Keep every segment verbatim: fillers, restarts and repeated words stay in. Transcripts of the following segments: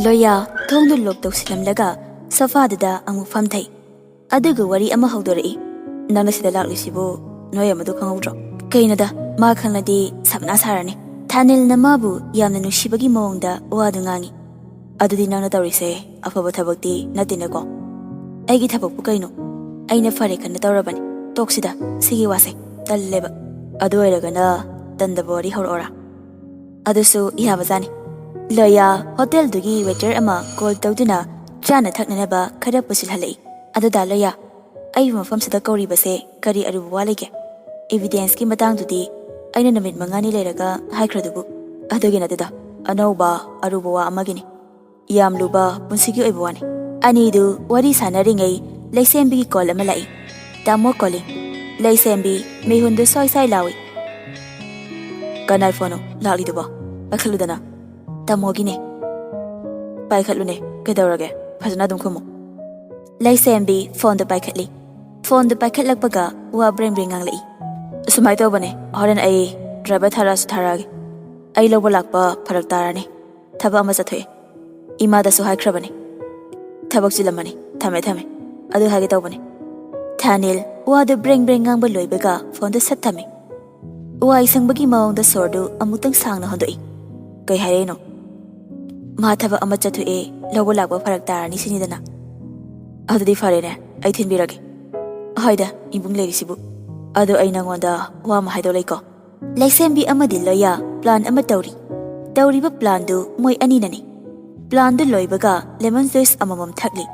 ꯂꯣꯌꯥ ꯊꯣꯡꯗꯨ ꯂꯣꯛ ꯇꯧꯁꯤꯜꯂꯝꯂꯒ ꯁꯣꯐꯥꯗꯨꯗ ꯑꯃꯨꯛ ꯐꯝꯊꯩ꯫ ꯑꯗꯨꯒ ꯋꯥꯔꯤ ꯑꯃ ꯍꯧꯗꯣꯔꯛꯏ꯫ "ꯅꯪꯅ ꯁꯤꯗ ꯂꯥꯛꯂꯤꯁꯤꯕꯨ ꯅꯣꯏ ꯑꯃꯗꯨ ꯈꯪꯍꯧꯗ꯭ꯔꯣ?" "ꯀꯩꯅꯣꯗ, ꯃꯥ ꯈꯪꯂꯗꯤ ꯁꯝꯅꯥ ꯁꯥꯔꯅꯤ꯫" ꯊꯥꯅꯤꯜꯅ ꯃꯥꯕꯨ ꯌꯥꯝꯅ ꯅꯨꯡꯁꯤꯕꯒꯤ ꯃꯑꯣꯡꯗ ꯋꯥꯗꯨ ꯉꯥꯡꯉꯤ꯫ "ꯑꯗꯨꯗꯤ ꯅꯪꯅ ꯇꯧꯔꯤꯁꯦ ꯑꯐꯕ ꯊꯕꯛꯇꯤ ꯅꯠꯇꯦꯅꯦꯀꯣ?" "ꯑꯩꯒꯤ ꯊꯕꯛꯄꯨ ꯀꯩꯅꯣ? ꯑꯩꯅ ꯐꯔꯦ ꯈꯟꯅ ꯇꯧꯔꯕꯅꯤ꯫ ꯇꯣꯛꯁꯤꯗ, ꯁꯤꯒꯤ ꯋꯥꯁꯦ ꯇꯜꯂꯦꯕ꯫ ꯑꯗꯨ ꯑꯣꯏꯔꯒꯅ ꯇꯟꯗꯕ ꯋꯥꯔꯤ ꯍꯧꯔꯛꯑꯣꯔꯥ?" "ꯑꯗꯨꯁꯨ ꯌꯥꯕꯖꯥꯠꯅꯤ꯫" ꯂꯣꯌꯥ ꯍꯣꯇꯦꯜꯗꯨꯒꯤ ꯋꯦꯇꯔ ꯑꯃ ꯀꯣꯜ ꯇꯧꯗꯨꯅ ꯆꯥꯅ ꯊꯛꯅꯅꯕ ꯈꯔ ꯄꯨꯁꯤꯜꯍꯜꯂꯛꯏ꯫ "ꯑꯗꯨꯗ ꯂꯣꯌꯥ, ꯑꯩꯕꯨ ꯃꯐꯝꯁꯤꯗ ꯀꯧꯔꯤꯕꯁꯦ ꯀꯔꯤ ꯑꯔꯨꯕ ꯋꯥ ꯂꯩꯒꯦ? ꯏꯚꯤꯗꯦꯟꯁꯀꯤ ꯃꯇꯥꯡꯗꯨꯗꯤ ꯑꯩꯅ ꯅꯨꯃꯤꯠ ꯃꯉꯥꯅꯤ ꯂꯩꯔꯒ ꯍꯥꯏꯈ꯭ꯔꯗꯨꯕꯨ?" "ꯑꯗꯨꯒꯤ ꯅꯠꯇꯦꯗ, ꯑꯅꯧꯕ ꯑꯔꯨꯕ ꯋꯥ ꯑꯃꯒꯤꯅꯤ꯫ ꯌꯥꯝ ꯂꯨꯕ ꯄꯨꯟꯁꯤꯒꯤ ꯑꯣꯏꯕ ꯋꯥꯅꯤ꯫" ꯑꯅꯤꯗꯨ ꯋꯥꯔꯤ ꯁꯥꯟꯅꯔꯤꯉꯩ ꯂꯩꯁꯦꯝꯕꯤꯒꯤ ꯀꯣꯜ ꯑꯃ ꯂꯥꯛꯏ꯫ "ꯇꯥꯃꯣ ꯀꯣꯂꯤꯡ꯫" ꯂꯩꯁꯦꯝꯕꯤ ꯃꯤꯍꯨꯟꯗꯨ ꯁ꯭ꯋꯥꯏ ꯁ꯭ꯋꯥꯏ ꯂꯥꯎꯏ꯫ "ꯀꯅꯥꯏ ꯐꯣꯟꯅꯣ ꯂꯥꯛꯂꯤꯗꯨꯕꯣ? ꯄꯥꯏꯈꯠꯂꯨꯗꯅ꯫" "ꯇꯥꯃꯣꯒꯤꯅꯦ꯫" "ꯄꯥꯏꯈꯠꯂꯨꯅꯦ, ꯀꯩꯗꯧꯔꯒꯦ? ꯐꯖꯅ ꯑꯗꯨꯝ ꯈꯨꯝꯃꯨ꯫" ꯂꯩꯁꯦꯝꯕꯤ ꯐꯣꯟꯗꯨ ꯄꯥꯏꯈꯠꯂꯤ꯫ ꯐꯣꯟꯗꯨ ꯄꯥꯏꯈꯠꯂꯛꯄꯒ ꯋꯥ ꯕ꯭ꯔꯦꯡ ꯕ꯭ꯔꯦꯡ ꯉꯥꯡꯂꯛꯏ꯫ "ꯑꯁꯨꯃꯥꯏꯅ ꯇꯧꯕꯅꯦ, ꯍꯣꯔꯦꯟ ꯑꯩ ꯗ꯭ꯔꯥꯏꯚꯔ ꯊꯥꯔꯛꯑꯁꯨ ꯊꯥꯔꯛꯑꯒꯦ꯫ ꯑꯩ ꯂꯧꯕ ꯂꯥꯛꯄ ꯐꯔꯛ ꯇꯥꯔꯅꯤ꯫ ꯊꯕꯛ ꯑꯃ ꯆꯠꯊꯣꯛꯑꯦ꯫ ꯏꯃꯥꯗꯁꯨ ꯍꯥꯏꯈ꯭ꯔꯕꯅꯦ꯫ ꯊꯕꯛ ꯆꯤꯜꯂꯝꯃꯅꯤ꯫ ꯊꯝꯃꯦ, ꯊꯝꯃꯦ꯫ ꯑꯗꯨ ꯍꯥꯏꯒꯦ ꯇꯧꯕꯅꯦ꯫" ꯊꯥꯅꯤꯜ ꯋꯥꯗꯨ ꯕ꯭ꯔꯦꯡ ꯕ꯭ꯔꯦꯡ ꯉꯥꯡꯕ ꯂꯣꯏꯕꯒ ꯐꯣꯟꯗꯨ ꯁꯠ ꯊꯝꯃꯤ꯫ ꯋꯥꯏ ꯁꯪꯕꯒꯤ ꯃꯑꯣꯡꯗ ꯁꯣꯔꯗꯨ ꯑꯃꯨꯛꯇꯪ ꯁꯥꯡꯅ ꯍꯣꯟꯗꯣꯛꯏ꯫ "ꯀꯩ ꯍꯥꯏꯔꯛꯏꯅꯣ?" "ꯃꯥ ꯊꯕꯛ ꯑꯃ ꯆꯠꯊꯣꯛꯑꯦ, ꯂꯧꯕ ꯂꯥꯛꯄ ꯐꯔꯛ ꯇꯥꯔꯅꯤ ꯁꯤꯅꯤꯗꯅ꯫" "ꯑꯗꯨꯗꯤ ꯐꯔꯦꯅꯦ, ꯑꯩ ꯊꯤꯟꯕꯤꯔꯒꯦ꯫" "ꯍꯣꯏꯗ, ꯏꯕꯨꯡ ꯂꯩꯔꯤꯁꯤꯕꯨ꯫ ꯑꯗꯣ ꯑꯩ ꯅꯉꯣꯟꯗ ꯋꯥ ꯑꯃ ꯍꯥꯏꯗꯧ ꯂꯩꯀꯣ꯫" ꯂꯩꯁꯦꯝꯕꯤ ꯑꯃꯗꯤ ꯂꯣꯌꯥ ꯄ꯭ꯂꯥꯟ ꯑꯃ ꯇꯧꯔꯤ꯫ ꯇꯧꯔꯤꯕ ꯄ꯭ꯂꯥꯟꯗꯨ ꯃꯣꯏ ꯑꯅꯤꯅꯅꯤ꯫ ꯄ꯭ꯂꯥꯟꯗꯨ ꯂꯣꯏꯕꯒ ꯂꯦꯃꯟ ꯖꯨꯏꯁ ꯑꯃꯃꯝ ꯊꯛꯂꯤ꯫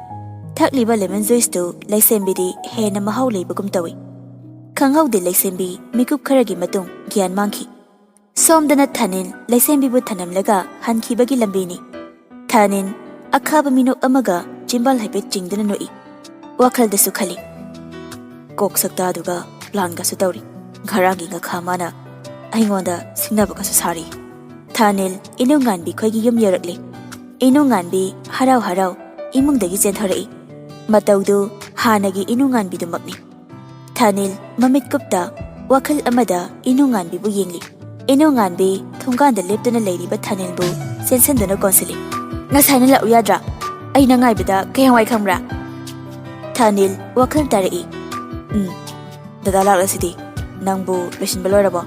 ꯊꯛꯂꯤꯕ ꯂꯦꯃꯟ ꯖꯨꯏꯁꯇꯨ ꯂꯩꯁꯦꯝꯕꯤꯗꯤ ꯍꯦꯟꯅ ꯃꯍꯥꯎ ꯂꯩꯕꯒꯨꯝ ꯇꯧꯏ꯫ ꯈꯪꯍꯧꯗꯦ ꯂꯩꯁꯦꯝꯕꯤ ꯃꯤꯀꯨꯞ ꯈꯔꯒꯤ ꯃꯇꯨꯡ ꯒ꯭ꯌꯥꯟ ꯃꯥꯡꯈꯤ꯫ ꯁꯣꯝꯗꯅ ꯊꯥꯅꯤꯜ ꯂꯩꯁꯦꯝꯕꯤꯕꯨ ꯊꯅꯝꯂꯒ ꯍꯟꯈꯤꯕꯒꯤ ꯂꯝꯕꯤꯅꯤ꯫ ꯊꯥꯅꯤꯜ ꯑꯈꯥꯕ ꯃꯤꯅꯣꯛ ꯑꯃꯒ ꯆꯤꯝꯕꯥꯜ ꯍꯥꯏꯐꯦꯠ ꯆꯤꯡꯗꯨꯅ ꯅꯣꯛꯏ꯫ ꯋꯥꯈꯜꯗꯁꯨ ꯈꯜꯂꯤ, "ꯀꯣꯛ ꯁꯛꯇꯥꯗꯨꯒ ꯄ꯭ꯂꯥꯟꯒꯁꯨ ꯇꯧꯔꯤ꯫ ꯉꯔꯥꯡꯒꯤ ꯉꯥꯈꯥ ꯃꯥꯅ ꯑꯩꯉꯣꯟꯗ ꯁꯤꯡꯅꯕꯒꯁꯨ ꯁꯥꯔꯤ꯫" ꯊꯥꯅꯤꯜ ꯏꯅꯨꯡꯉꯥꯟꯕꯤ ꯈꯣꯏꯒꯤ ꯌꯨꯝ ꯌꯧꯔꯛꯂꯤ꯫ ꯏꯅꯨꯡꯉꯥꯟꯕꯤ ꯍꯔꯥꯎ ꯍꯔꯥꯎ ꯏꯃꯨꯡꯗꯒꯤ ꯆꯦꯟꯊꯣꯔꯛꯏ꯫ ꯃꯇꯧꯗꯨ ꯍꯥꯟꯅꯒꯤ ꯏꯅꯨꯡꯉꯥꯟꯕꯤꯗꯨꯃꯛꯅꯤ꯫ ꯊꯥꯅꯤꯜ ꯃꯃꯤꯠ ꯀꯨꯞꯇ ꯋꯥꯈꯜ ꯑꯃꯗ ꯏꯅꯨꯡꯉꯥꯟꯕꯤꯕꯨ ꯌꯦꯡꯂꯤ꯫ ꯏꯅꯨꯡꯉꯥꯟꯕꯤ ꯊꯣꯡꯒꯥꯟꯗ ꯂꯦꯞꯇꯨꯅ ꯂꯩꯔꯤꯕ ꯊꯥꯅꯤꯜꯕꯨ ꯆꯦꯟꯁꯤꯟꯗꯨꯅ ꯀꯣꯟꯁꯤꯜꯂꯤ꯫ ꯉꯁꯥꯏꯅ ꯂꯥꯛꯎ ꯌꯥꯗ꯭ꯔꯥ? ꯑꯩꯅ ꯉꯥꯏꯕꯗ ꯀꯌꯥꯝ ꯋꯥꯏ ꯈꯪꯕ꯭ꯔꯥ? ꯊꯥꯅꯤꯜ ꯋꯥꯈꯜ ꯇꯥꯔꯛꯏ꯫ ꯎꯝ, ꯗꯗꯥ ꯂꯥꯛꯂꯁꯤꯗꯤ꯫ ꯅꯪꯕꯨ ꯂꯣꯏꯁꯤꯟꯕ ꯂꯣꯏꯔꯕꯣ?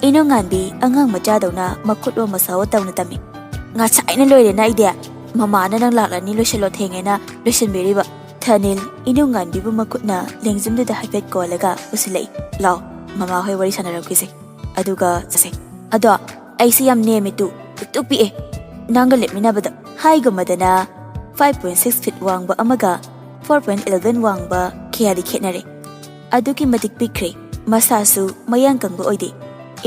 ꯏꯅꯨꯡꯉꯥꯟꯕꯤ ꯑꯉꯥꯡ ꯃꯆꯥꯗꯧꯅ ꯃꯈꯨꯠ ꯑꯣ ꯃꯁꯥ ꯑꯣ ꯇꯧꯅ ꯇꯝꯃꯤ꯫ ꯉꯁꯥꯏꯅ ꯂꯣꯏꯔꯦꯅ ꯑꯩꯗꯤ꯫ ꯃꯃꯥꯅ ꯅꯪ ꯂꯥꯛꯂꯅꯤ ꯂꯣꯏꯁꯤꯜꯂꯣ ꯊꯦꯡꯉꯦꯅ ꯂꯣꯏꯁꯤꯟꯕꯤꯔꯤꯕ꯫ ꯊꯥꯅꯤꯜ ꯏꯅꯨꯡꯉꯥꯟꯕꯤꯕꯨ ꯃꯈꯨꯠꯅ ꯂꯦꯡꯖꯨꯝꯗꯨꯗ ꯍꯥꯏꯐꯦꯠ ꯀꯣꯜꯂꯒ ꯎꯁꯤꯜꯂꯛꯏ꯫ ꯂꯥꯎ, ꯃꯃꯥ ꯍꯣꯏ ꯋꯥꯔꯤ ꯁꯥꯟꯅꯔꯛꯈꯤꯁꯦ꯫ ꯑꯗꯨꯒ ꯆꯠꯁꯦ꯫ ꯑꯗꯣ ꯑꯩꯁꯦ ꯌꯥꯝ ꯅꯦꯝꯃꯦ ꯇꯨ, ꯄꯤꯛꯇꯨ ꯄꯤꯛꯑꯦ꯫ ꯅꯪꯒ ꯂꯦꯞꯃꯤꯟꯅꯕꯗ ꯍꯥꯏꯒꯨꯝꯕꯗꯅ five point six feet ꯋꯥꯡꯕ ꯑꯃꯒ four point eleven ꯋꯥꯡꯕ ꯀꯌꯥꯗꯤ ꯈꯦꯠꯅꯔꯦ꯫ ꯑꯗꯨꯛꯀꯤ ꯃꯇꯤꯛ ꯄꯤꯛꯈ꯭ꯔꯦ꯫ ꯃꯁꯥꯁꯨ ꯃꯌꯥꯡ ꯀꯪꯕ ꯑꯣꯏꯗꯦ꯫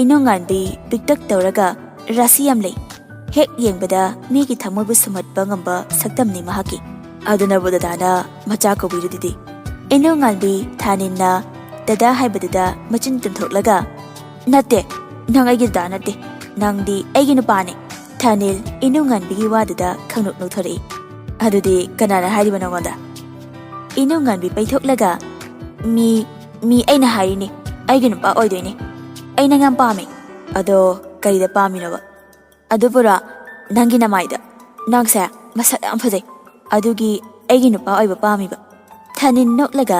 ꯏꯅꯨꯡꯉꯥꯟꯕꯤ ꯄꯤꯛꯇꯛ ꯇꯧꯔꯒ ꯔꯥꯁꯤ ꯌꯥꯝ ꯂꯩ꯫ ꯍꯦꯛ ꯌꯦꯡꯕꯗ ꯃꯤꯒꯤ ꯊꯃꯣꯏꯕꯨ ꯁꯨꯝꯍꯠꯄ ꯉꯝꯕ ꯁꯛꯇꯝꯅꯤ ꯃꯍꯥꯛꯀꯤ꯫ ꯑꯗꯨꯅꯕꯨ ꯗꯗꯥꯅ ꯃꯆꯥ ꯀꯧꯕꯤꯔꯤꯗꯨꯗꯤ꯫ ꯏꯅꯨꯡꯉꯥꯟꯕꯤ ꯊꯥꯅꯤꯟꯅ ꯗꯗꯥ ꯍꯥꯏꯕꯗꯨꯗ ꯃꯆꯤꯟ ꯇꯨꯝꯊꯣꯛꯂꯒ, "ꯅꯠꯇꯦ, ꯅꯪ ꯑꯩꯒꯤ ꯗꯗꯥ ꯅꯠꯇꯦ, ꯅꯪꯗꯤ ꯑꯩꯒꯤ ꯅꯨꯄꯥꯅꯦ꯫" ꯊꯥꯅꯤꯜ ꯏꯅꯨꯡꯉꯥꯟꯕꯤꯒꯤ ꯋꯥꯗꯨꯗ ꯈꯪꯅꯣꯛ ꯅꯣꯛꯊꯣꯔꯛꯏ꯫ "ꯑꯗꯨꯗꯤ ꯀꯅꯥꯅ ꯍꯥꯏꯔꯤꯕ ꯅꯉꯣꯟꯗ?" ꯏꯅꯨꯡꯉꯥꯟꯕꯤ ꯄꯩꯊꯣꯛꯂꯒ, "ꯃꯤ, ꯃꯤ ꯑꯩꯅ ꯍꯥꯏꯔꯤꯅꯦ, ꯑꯩꯒꯤ ꯅꯨꯄꯥ ꯑꯣꯏꯗꯣꯏꯅꯦ꯫ ꯑꯩ ꯅꯪ ꯌꯥꯝ ꯄꯥꯝꯃꯦ꯫" "ꯑꯗꯣ ꯀꯔꯤꯗ ꯄꯥꯝꯃꯤꯅꯣꯕ?" "ꯑꯗꯨꯕꯨꯔꯣ, ꯅꯪꯒꯤ ꯅꯃꯥꯏꯗ꯫ ꯅꯪꯁꯦ ꯃꯁꯛ ꯌꯥꯝ ꯐꯖꯩ꯫ ꯑꯗꯨꯒꯤ ꯑꯩꯒꯤ ꯅꯨꯄꯥ ꯑꯣꯏꯕ ꯄꯥꯝꯃꯤꯕ꯫" ꯊꯥꯅꯤꯟ ꯅꯣꯛꯂꯒ,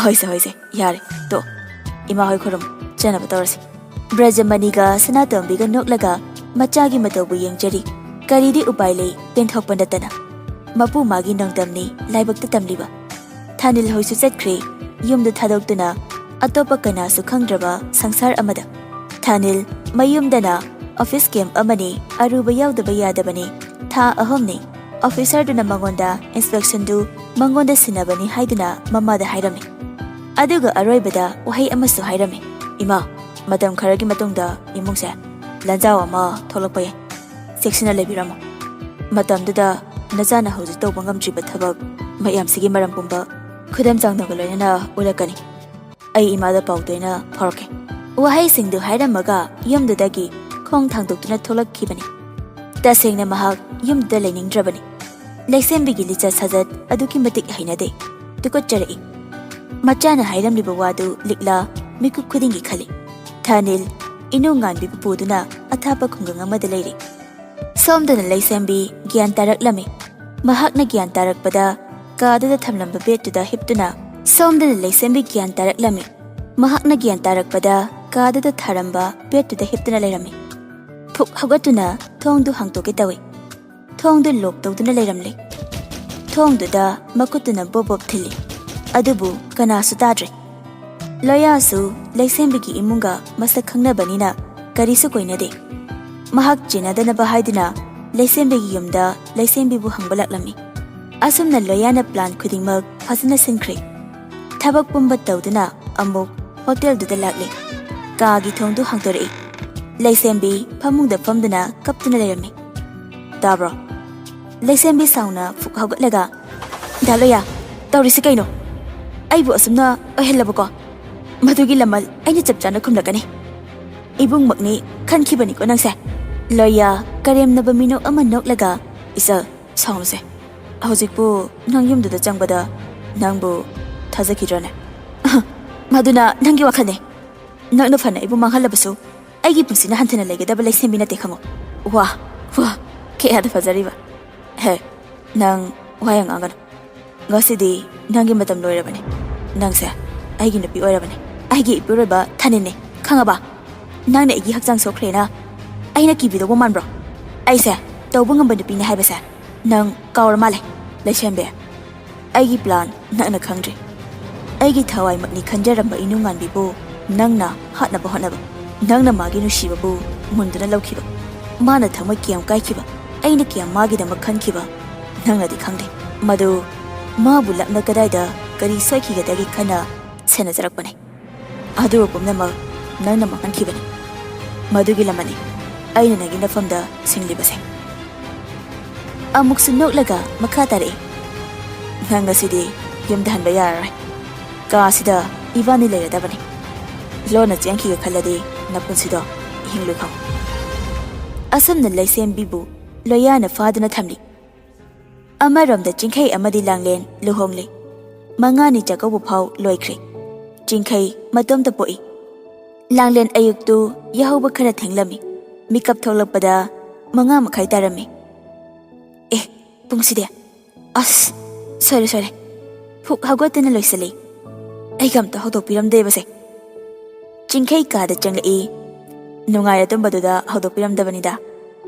"ꯍꯣꯏꯁꯦ, ꯍꯣꯏꯁꯦ, ꯌꯥꯔꯦ, ꯇꯣ꯫ ꯏꯃꯥ ꯍꯣꯏ ꯈꯨꯔꯨꯝ, ꯆꯠꯅꯕ ꯇꯧꯔꯁꯤ꯫" ꯕ꯭ꯔꯖꯃꯅꯤꯒ ꯁꯅꯥꯇꯣꯝꯕꯤꯒ ꯅꯣꯛꯂꯒ ꯃꯆꯥꯒꯤ ꯃꯇꯧꯕꯨ ꯌꯦꯡꯖꯔꯤ꯫ ꯀꯔꯤꯗꯤ ꯎꯄꯥꯏ ꯂꯩ, ꯄꯦꯟꯊꯣꯛꯄ ꯅꯠꯇꯅ꯫ ꯃꯄꯨ ꯃꯥꯒꯤ ꯅꯣꯡꯗꯝꯅꯤ ꯂꯥꯏꯕꯛꯇ ꯇꯝꯂꯤꯕ꯫ ꯊꯥꯅꯤꯜ ꯍꯣꯏꯁꯨ ꯆꯠꯈ꯭ꯔꯦ, ꯌꯨꯝꯗ ꯊꯥꯗꯣꯛꯇꯨꯅ ꯑꯇꯣꯞꯄ ꯀꯅꯥꯁꯨ ꯈꯪꯗ꯭ꯔꯕ ꯁꯪꯁꯥꯔ ꯑꯃꯗ꯫ ꯊꯥꯅꯤꯜ ꯃꯌꯨꯝꯗꯅ ꯑꯣꯐꯤꯁ ꯀꯦꯝꯞ ꯑꯃꯅꯤ, ꯑꯔꯨꯕ ꯌꯥꯎꯗꯕ ꯌꯥꯗꯕꯅꯤ, ꯊꯥ ꯑꯍꯨꯝꯅꯤ꯫ ꯑꯣꯐꯤꯁꯔꯗꯨꯅ ꯃꯉꯣꯟꯗ ꯏꯟꯁꯄꯦꯛꯁꯟꯗꯨ ꯃꯉꯣꯟꯗ ꯁꯤꯟꯅꯕꯅꯤ ꯍꯥꯏꯗꯨꯅ ꯃꯃꯥꯗ ꯍꯥꯏꯔꯝꯃꯤ꯫ ꯑꯗꯨꯒ ꯑꯔꯣꯏꯕꯗ ꯋꯥꯍꯩ ꯑꯃꯁꯨ ꯍꯥꯏꯔꯝꯃꯤ, "ꯏꯃꯥ, ꯃꯇꯝ ꯈꯔꯒꯤ ꯃꯇꯨꯡꯗ ꯏꯃꯨꯡꯁꯦ ꯂꯥꯟꯖꯥꯎ ꯑꯃ ꯊꯣꯛꯂꯛꯄ ꯌꯥꯏ꯫ ꯆꯦꯛꯁꯤꯟꯅ ꯂꯩꯕꯤꯔꯝꯃꯨ꯫ ꯃꯇꯝꯗꯨꯗ ꯅꯆꯥꯅ ꯍꯧꯖꯤꯛ ꯇꯧꯕ ꯉꯝꯗ꯭ꯔꯤꯕ ꯊꯕꯛ ꯃꯌꯥꯝꯁꯤꯒꯤ ꯃꯔꯝ ꯄꯨꯝꯕ ꯈꯨꯗꯝ ꯆꯥꯡꯗꯝꯒ ꯂꯣꯏꯅꯅ ꯎꯠꯂꯛꯀꯅꯤ꯫ ꯑꯩ ꯏꯃꯥꯗ ꯄꯥꯎ ꯇꯣꯏꯅ ꯐꯥꯎꯔꯛꯀꯦ꯫" ꯋꯥꯍꯩꯁꯤꯡꯗꯨ ꯍꯥꯏꯔꯝꯃꯒ ꯌꯨꯝꯗꯨꯗꯒꯤ ꯈꯣꯡ ꯊꯥꯡꯗꯣꯛꯇꯨꯅ ꯊꯣꯛꯂꯛꯈꯤꯕꯅꯤ꯫ ꯇꯁꯦꯡꯅ ꯃꯍꯥꯛ ꯌꯨꯝꯗꯨꯗ ꯂꯩꯅꯤꯡꯗ꯭ꯔꯕꯅꯤ꯫ ꯂꯩꯁꯦꯝꯕꯤꯒꯤ ꯂꯤꯆꯠ ꯁꯥꯖꯠ ꯑꯗꯨꯛꯀꯤ ꯃꯇꯤꯛ ꯍꯩꯅꯗꯦ, ꯇꯨꯀꯠꯆꯔꯛꯏ꯫ ꯃꯆꯥꯅ ꯍꯥꯏꯔꯝꯂꯤꯕ ꯋꯥꯗꯨ ꯂꯤꯛꯂꯥ ꯃꯤꯀꯨꯞ ꯈꯨꯗꯤꯡꯒꯤ ꯈꯜꯂꯤ꯫ ꯊꯥꯅꯤꯜ ꯏꯅꯨꯡꯉꯥꯟꯕꯤꯕꯨ ꯄꯨꯗꯨꯅ ꯑꯊꯥꯞꯄ ꯈꯨꯡꯒꯪ ꯑꯃꯗ ꯂꯩꯔꯤ꯫ ꯁꯣꯝꯗꯅ ꯂꯩꯁꯦꯝꯕꯤ ꯒ꯭ꯌꯥꯟ ꯇꯥꯔꯛꯂꯝꯃꯤ꯫ ꯃꯍꯥꯛꯅ ꯒ꯭ꯌꯥꯟ ꯇꯥꯔꯛꯄꯗ ꯀꯥꯗꯨꯗ ꯊꯝꯂꯝꯕ ꯕꯦꯠꯇꯨꯗ ꯍꯤꯞꯇꯨꯅ ꯁꯣꯝꯗꯅ ꯂꯩꯁꯦꯝꯕꯤ ꯒ꯭ꯌꯥꯟ ꯇꯥꯔꯛꯂꯝꯃꯤ꯫ ꯃꯍꯥꯛꯅ ꯒ꯭ꯌꯥꯟ ꯇꯥꯔꯛꯄꯗ ꯀꯥꯗꯨꯗ ꯊꯥꯔꯝꯕ ꯕꯦꯠꯇꯨꯗ ꯍꯤꯞꯇꯨꯅ ꯂꯩꯔꯝꯃꯤ꯫ ꯐꯨꯛ ꯍꯧꯒꯠꯇꯨꯅ ꯊꯣꯡꯗꯨ ꯍꯥꯡꯗꯣꯛꯀꯦ ꯇꯧꯏ꯫ ꯊꯣꯡꯗꯨ ꯂꯣꯛ ꯇꯧꯗꯨꯅ ꯂꯩꯔꯝꯂꯦ꯫ ꯊꯣꯡꯗꯨꯗ ꯃꯈꯨꯠꯇꯨꯅ ꯕꯣꯞ ꯕꯣꯞ ꯊꯤꯜꯂꯤ꯫ ꯑꯗꯨꯕꯨ ꯀꯅꯥꯁꯨ ꯇꯥꯗ꯭ꯔꯦ꯫ ꯂꯣꯌꯥꯁꯨ ꯂꯩꯁꯦꯝꯕꯤꯒꯤ ꯏꯃꯨꯡꯒ ꯃꯁꯛ ꯈꯪꯅꯕꯅꯤꯅ ꯀꯔꯤꯁꯨ ꯀꯣꯏꯅꯗꯦ꯫ ꯃꯍꯥꯛ ꯆꯦꯟꯅꯗꯅꯕ ꯍꯥꯏꯗꯨꯅ ꯂꯩꯁꯦꯝꯕꯤꯒꯤ ꯌꯨꯝꯗ ꯂꯩꯁꯦꯝꯕꯤꯕꯨ ꯍꯪꯕ ꯂꯥꯛꯂꯝꯃꯤ꯫ ꯑꯁꯨꯝꯅ ꯂꯣꯌꯥꯅ ꯄ꯭ꯂꯥꯟ ꯈꯨꯗꯤꯡꯃꯛ ꯐꯖꯅ ꯁꯤꯟꯈ꯭ꯔꯦ꯫ ꯊꯕꯛ ꯄꯨꯝꯕ ꯇꯧꯗꯨꯅ ꯑꯃꯨꯛ ꯍꯣꯇꯦꯜꯗꯨꯗ ꯂꯥꯛꯂꯦ꯫ ꯀꯥꯒꯤ ꯊꯣꯡꯗꯨ ꯍꯥꯡꯗꯣꯔꯛꯏ꯫ ꯂꯩꯁꯦꯝꯕꯤ ꯐꯃꯨꯡꯗ ꯐꯝꯗꯨꯅ ꯀꯞꯇꯨꯅ ꯂꯩꯔꯝꯃꯤ꯫ "ꯇꯥꯕ꯭ꯔꯣ?" ꯂꯩꯁꯦꯝꯕꯤ ꯁꯥꯎꯅ ꯐꯨꯛ ꯍꯧꯒꯠꯂꯒ, "ꯗꯥ ꯂꯣꯌꯥ, ꯇꯧꯔꯤꯁꯤ ꯀꯩꯅꯣ? ꯑꯩꯕꯨ ꯑꯁꯨꯝꯅ ꯑꯣꯏꯍꯜꯂꯕꯀꯣ? ꯃꯗꯨꯒꯤ ꯂꯃꯜ ꯑꯩꯅ ꯆꯞ ꯆꯥꯅ ꯈꯨꯝꯂꯛꯀꯅꯤ꯫ ꯏꯕꯨꯡꯃꯛꯅꯤ ꯈꯟꯈꯤꯕꯅꯤꯀꯣ ꯅꯪꯁꯦ?" ꯂꯣꯌꯥ ꯀꯔꯦꯝꯅꯕ ꯃꯤꯅꯣꯛ ꯑꯃ ꯅꯣꯛꯂꯒ, "ꯏꯆꯜ, ꯁꯥꯎꯅꯨꯁꯦ꯫ ꯍꯧꯖꯤꯛꯄꯨ ꯅꯪ ꯌꯨꯝꯗꯨꯗ ꯆꯪꯕꯗ ꯅꯪꯕꯨ ꯊꯥꯖꯈꯤꯗ꯭ꯔꯅꯦ?" "ꯑꯍ, ꯃꯗꯨꯅ ꯅꯪꯒꯤ ꯋꯥꯈꯜꯅꯦ꯫ ꯅꯪꯅ ꯐꯅ ꯑꯩꯕꯨ ꯃꯥꯡꯍꯜꯂꯕꯁꯨ ꯑꯩꯒꯤ ꯄꯨꯟꯁꯤꯅ ꯍꯟꯊꯅ ꯂꯩꯒꯗꯕ ꯂꯩꯁꯦꯝꯕꯤ ꯅꯠꯇꯦ ꯈꯪꯉꯣ꯫ ꯋꯥ, ꯋꯥ, ꯀꯌꯥꯗ ꯐꯖꯔꯤꯕ꯫ ꯍꯦ, ꯅꯪ ꯋꯥ ꯌꯥꯝ ꯉꯥꯡꯒꯅꯨ꯫ ꯉꯁꯤꯗꯤ ꯅꯪꯒꯤ ꯃꯇꯝ ꯂꯣꯏꯔꯕꯅꯦ꯫ ꯅꯪꯁꯦ ꯑꯩꯒꯤ ꯅꯨꯄꯤ ꯑꯣꯏꯔꯕꯅꯦ꯫ ꯑꯩꯒꯤ ꯏꯄꯨꯔꯣꯏꯕ ꯊꯥꯅꯤꯜꯅꯦ꯫ ꯈꯪꯉꯕ? ꯅꯪꯅ ꯑꯩꯒꯤ ꯍꯛꯆꯥꯡ ꯁꯣꯛꯈ꯭ꯔꯦꯅ ꯑꯩꯅ ꯀꯤꯕꯤꯗꯧꯕ ꯃꯥꯟꯕ꯭ꯔꯣ? ꯑꯩꯁꯦ ꯇꯧꯕ ꯉꯝꯕ ꯅꯨꯄꯤꯅꯦ ꯍꯥꯏꯕꯁꯦ ꯅꯪ ꯀꯥꯎꯔ ꯃꯥꯜꯂꯦ, ꯂꯩꯁꯦꯝꯕꯤ꯫ ꯑꯩꯒꯤ ꯄ꯭ꯂꯥꯟ ꯅꯪꯅ ꯈꯪꯗ꯭ꯔꯤ꯫ ꯑꯩꯒꯤ ꯊꯋꯥꯏꯃꯛꯅꯤ ꯈꯟꯖꯔꯝꯕ ꯏꯅꯨꯡꯉꯥꯟꯕꯤꯕꯨ ꯅꯪꯅ ꯍꯥꯠꯅꯕ ꯍꯣꯠꯅꯕ, ꯅꯪꯅ ꯃꯥꯒꯤ ꯅꯨꯡꯁꯤꯕꯕꯨ ꯃꯨꯟꯗꯨꯅ ꯂꯧꯈꯤꯕ, ꯃꯥꯅ ꯊꯃꯣꯏ ꯀꯌꯥꯝ ꯀꯥꯏꯈꯤꯕ, ꯑꯩꯅ ꯀꯌꯥꯝ ꯃꯥꯒꯤꯗꯃꯛ ꯈꯟꯈꯤꯕ ꯅꯪꯅꯗꯤ ꯈꯪꯗꯦ꯫ ꯃꯗꯨ ꯃꯥꯕꯨ ꯂꯥꯞꯅ ꯀꯗꯥꯏꯗ ꯀꯔꯤ ꯁꯣꯏꯈꯤꯒꯗꯒꯦ ꯈꯟꯅ ꯁꯦꯟꯅꯖꯔꯛꯄꯅꯦ꯫ ꯑꯗꯨꯕꯨ ꯄꯨꯝꯅꯃꯛ ꯅꯪꯅ ꯃꯥꯡꯍꯟꯈꯤꯕꯅꯤ꯫ ꯃꯗꯨꯒꯤ ꯂꯃꯟꯅꯤ ꯑꯩꯅ ꯅꯪꯒꯤ ꯅꯐꯝꯗ ꯁꯤꯡꯂꯤꯕꯁꯦ꯫" ꯑꯃꯨꯛꯁꯨ ꯅꯣꯛꯂꯒ ꯃꯈꯥ ꯇꯥꯔꯛꯏ, "ꯅꯪ ꯉꯁꯤꯗꯤ ꯌꯨꯝꯗ ꯍꯟꯕ ꯌꯥꯔꯔꯣꯏ꯫ ꯀꯥ ꯑꯁꯤꯗ ꯏꯕꯥꯅꯤ ꯂꯩꯔꯗꯕꯅꯤ꯫ ꯂꯣꯟꯅ ꯆꯦꯟꯈꯤꯒꯦ ꯈꯜꯂꯗꯤ ꯅꯄꯨꯟꯁꯤꯗꯣ ꯍꯤꯡꯂꯣꯏ ꯈꯪꯉꯨ꯫" ꯑꯁꯨꯝꯅ ꯂꯩꯁꯦꯝꯕꯤꯕꯨ ꯂꯣꯌꯥꯅ ꯐꯥꯗꯨꯅ ꯊꯝꯂꯤ꯫ ꯑꯃꯔꯣꯝꯗ ꯆꯤꯡꯈꯩ ꯑꯃꯗꯤ ꯂꯥꯡꯂꯦꯟ ꯂꯨꯍꯣꯡꯂꯦ꯫ ꯃꯉꯥꯅꯤ ꯆꯥꯛꯀꯧꯕ ꯐꯥꯎ ꯂꯣꯏꯈ꯭ꯔꯦ꯫ ꯆꯤꯡꯈꯩ ꯃꯇꯣꯝꯇ ꯄꯣꯛꯏ꯫ ꯂꯥꯡꯂꯦꯟ ꯑꯌꯨꯛꯇꯨ ꯌꯥꯍꯧꯕ ꯈꯔ ꯊꯦꯡꯂꯝꯃꯤ꯫ ꯃꯤꯀꯞ ꯊꯣꯛꯂꯛꯄꯗ ꯃꯉꯥ ꯃꯈꯥꯏ ꯇꯥꯔꯝꯃꯤ꯫ ꯑꯦ, ꯄꯨꯡꯁꯤꯗꯤ? ꯑꯁ, ꯁꯣꯏꯔꯦ, ꯁꯣꯏꯔꯦ꯫ ꯍꯨꯛ ꯍꯧꯒꯠꯇꯨꯅ ꯂꯣꯏꯁꯤꯜꯂꯤ꯫ ꯑꯩꯒ ꯑꯝꯇ ꯍꯧꯗꯣꯛꯄꯤꯔꯝꯗꯦꯕꯁꯦ꯫ ꯆꯤꯡꯈꯩ ꯀꯥꯗ ꯆꯪꯂꯛꯏ꯫ ꯅꯨꯡꯉꯥꯏꯔ ꯇꯨꯝꯕꯗꯨꯗ ꯍꯧꯗꯣꯛꯄꯤꯔꯝꯗꯕꯅꯤꯗ꯫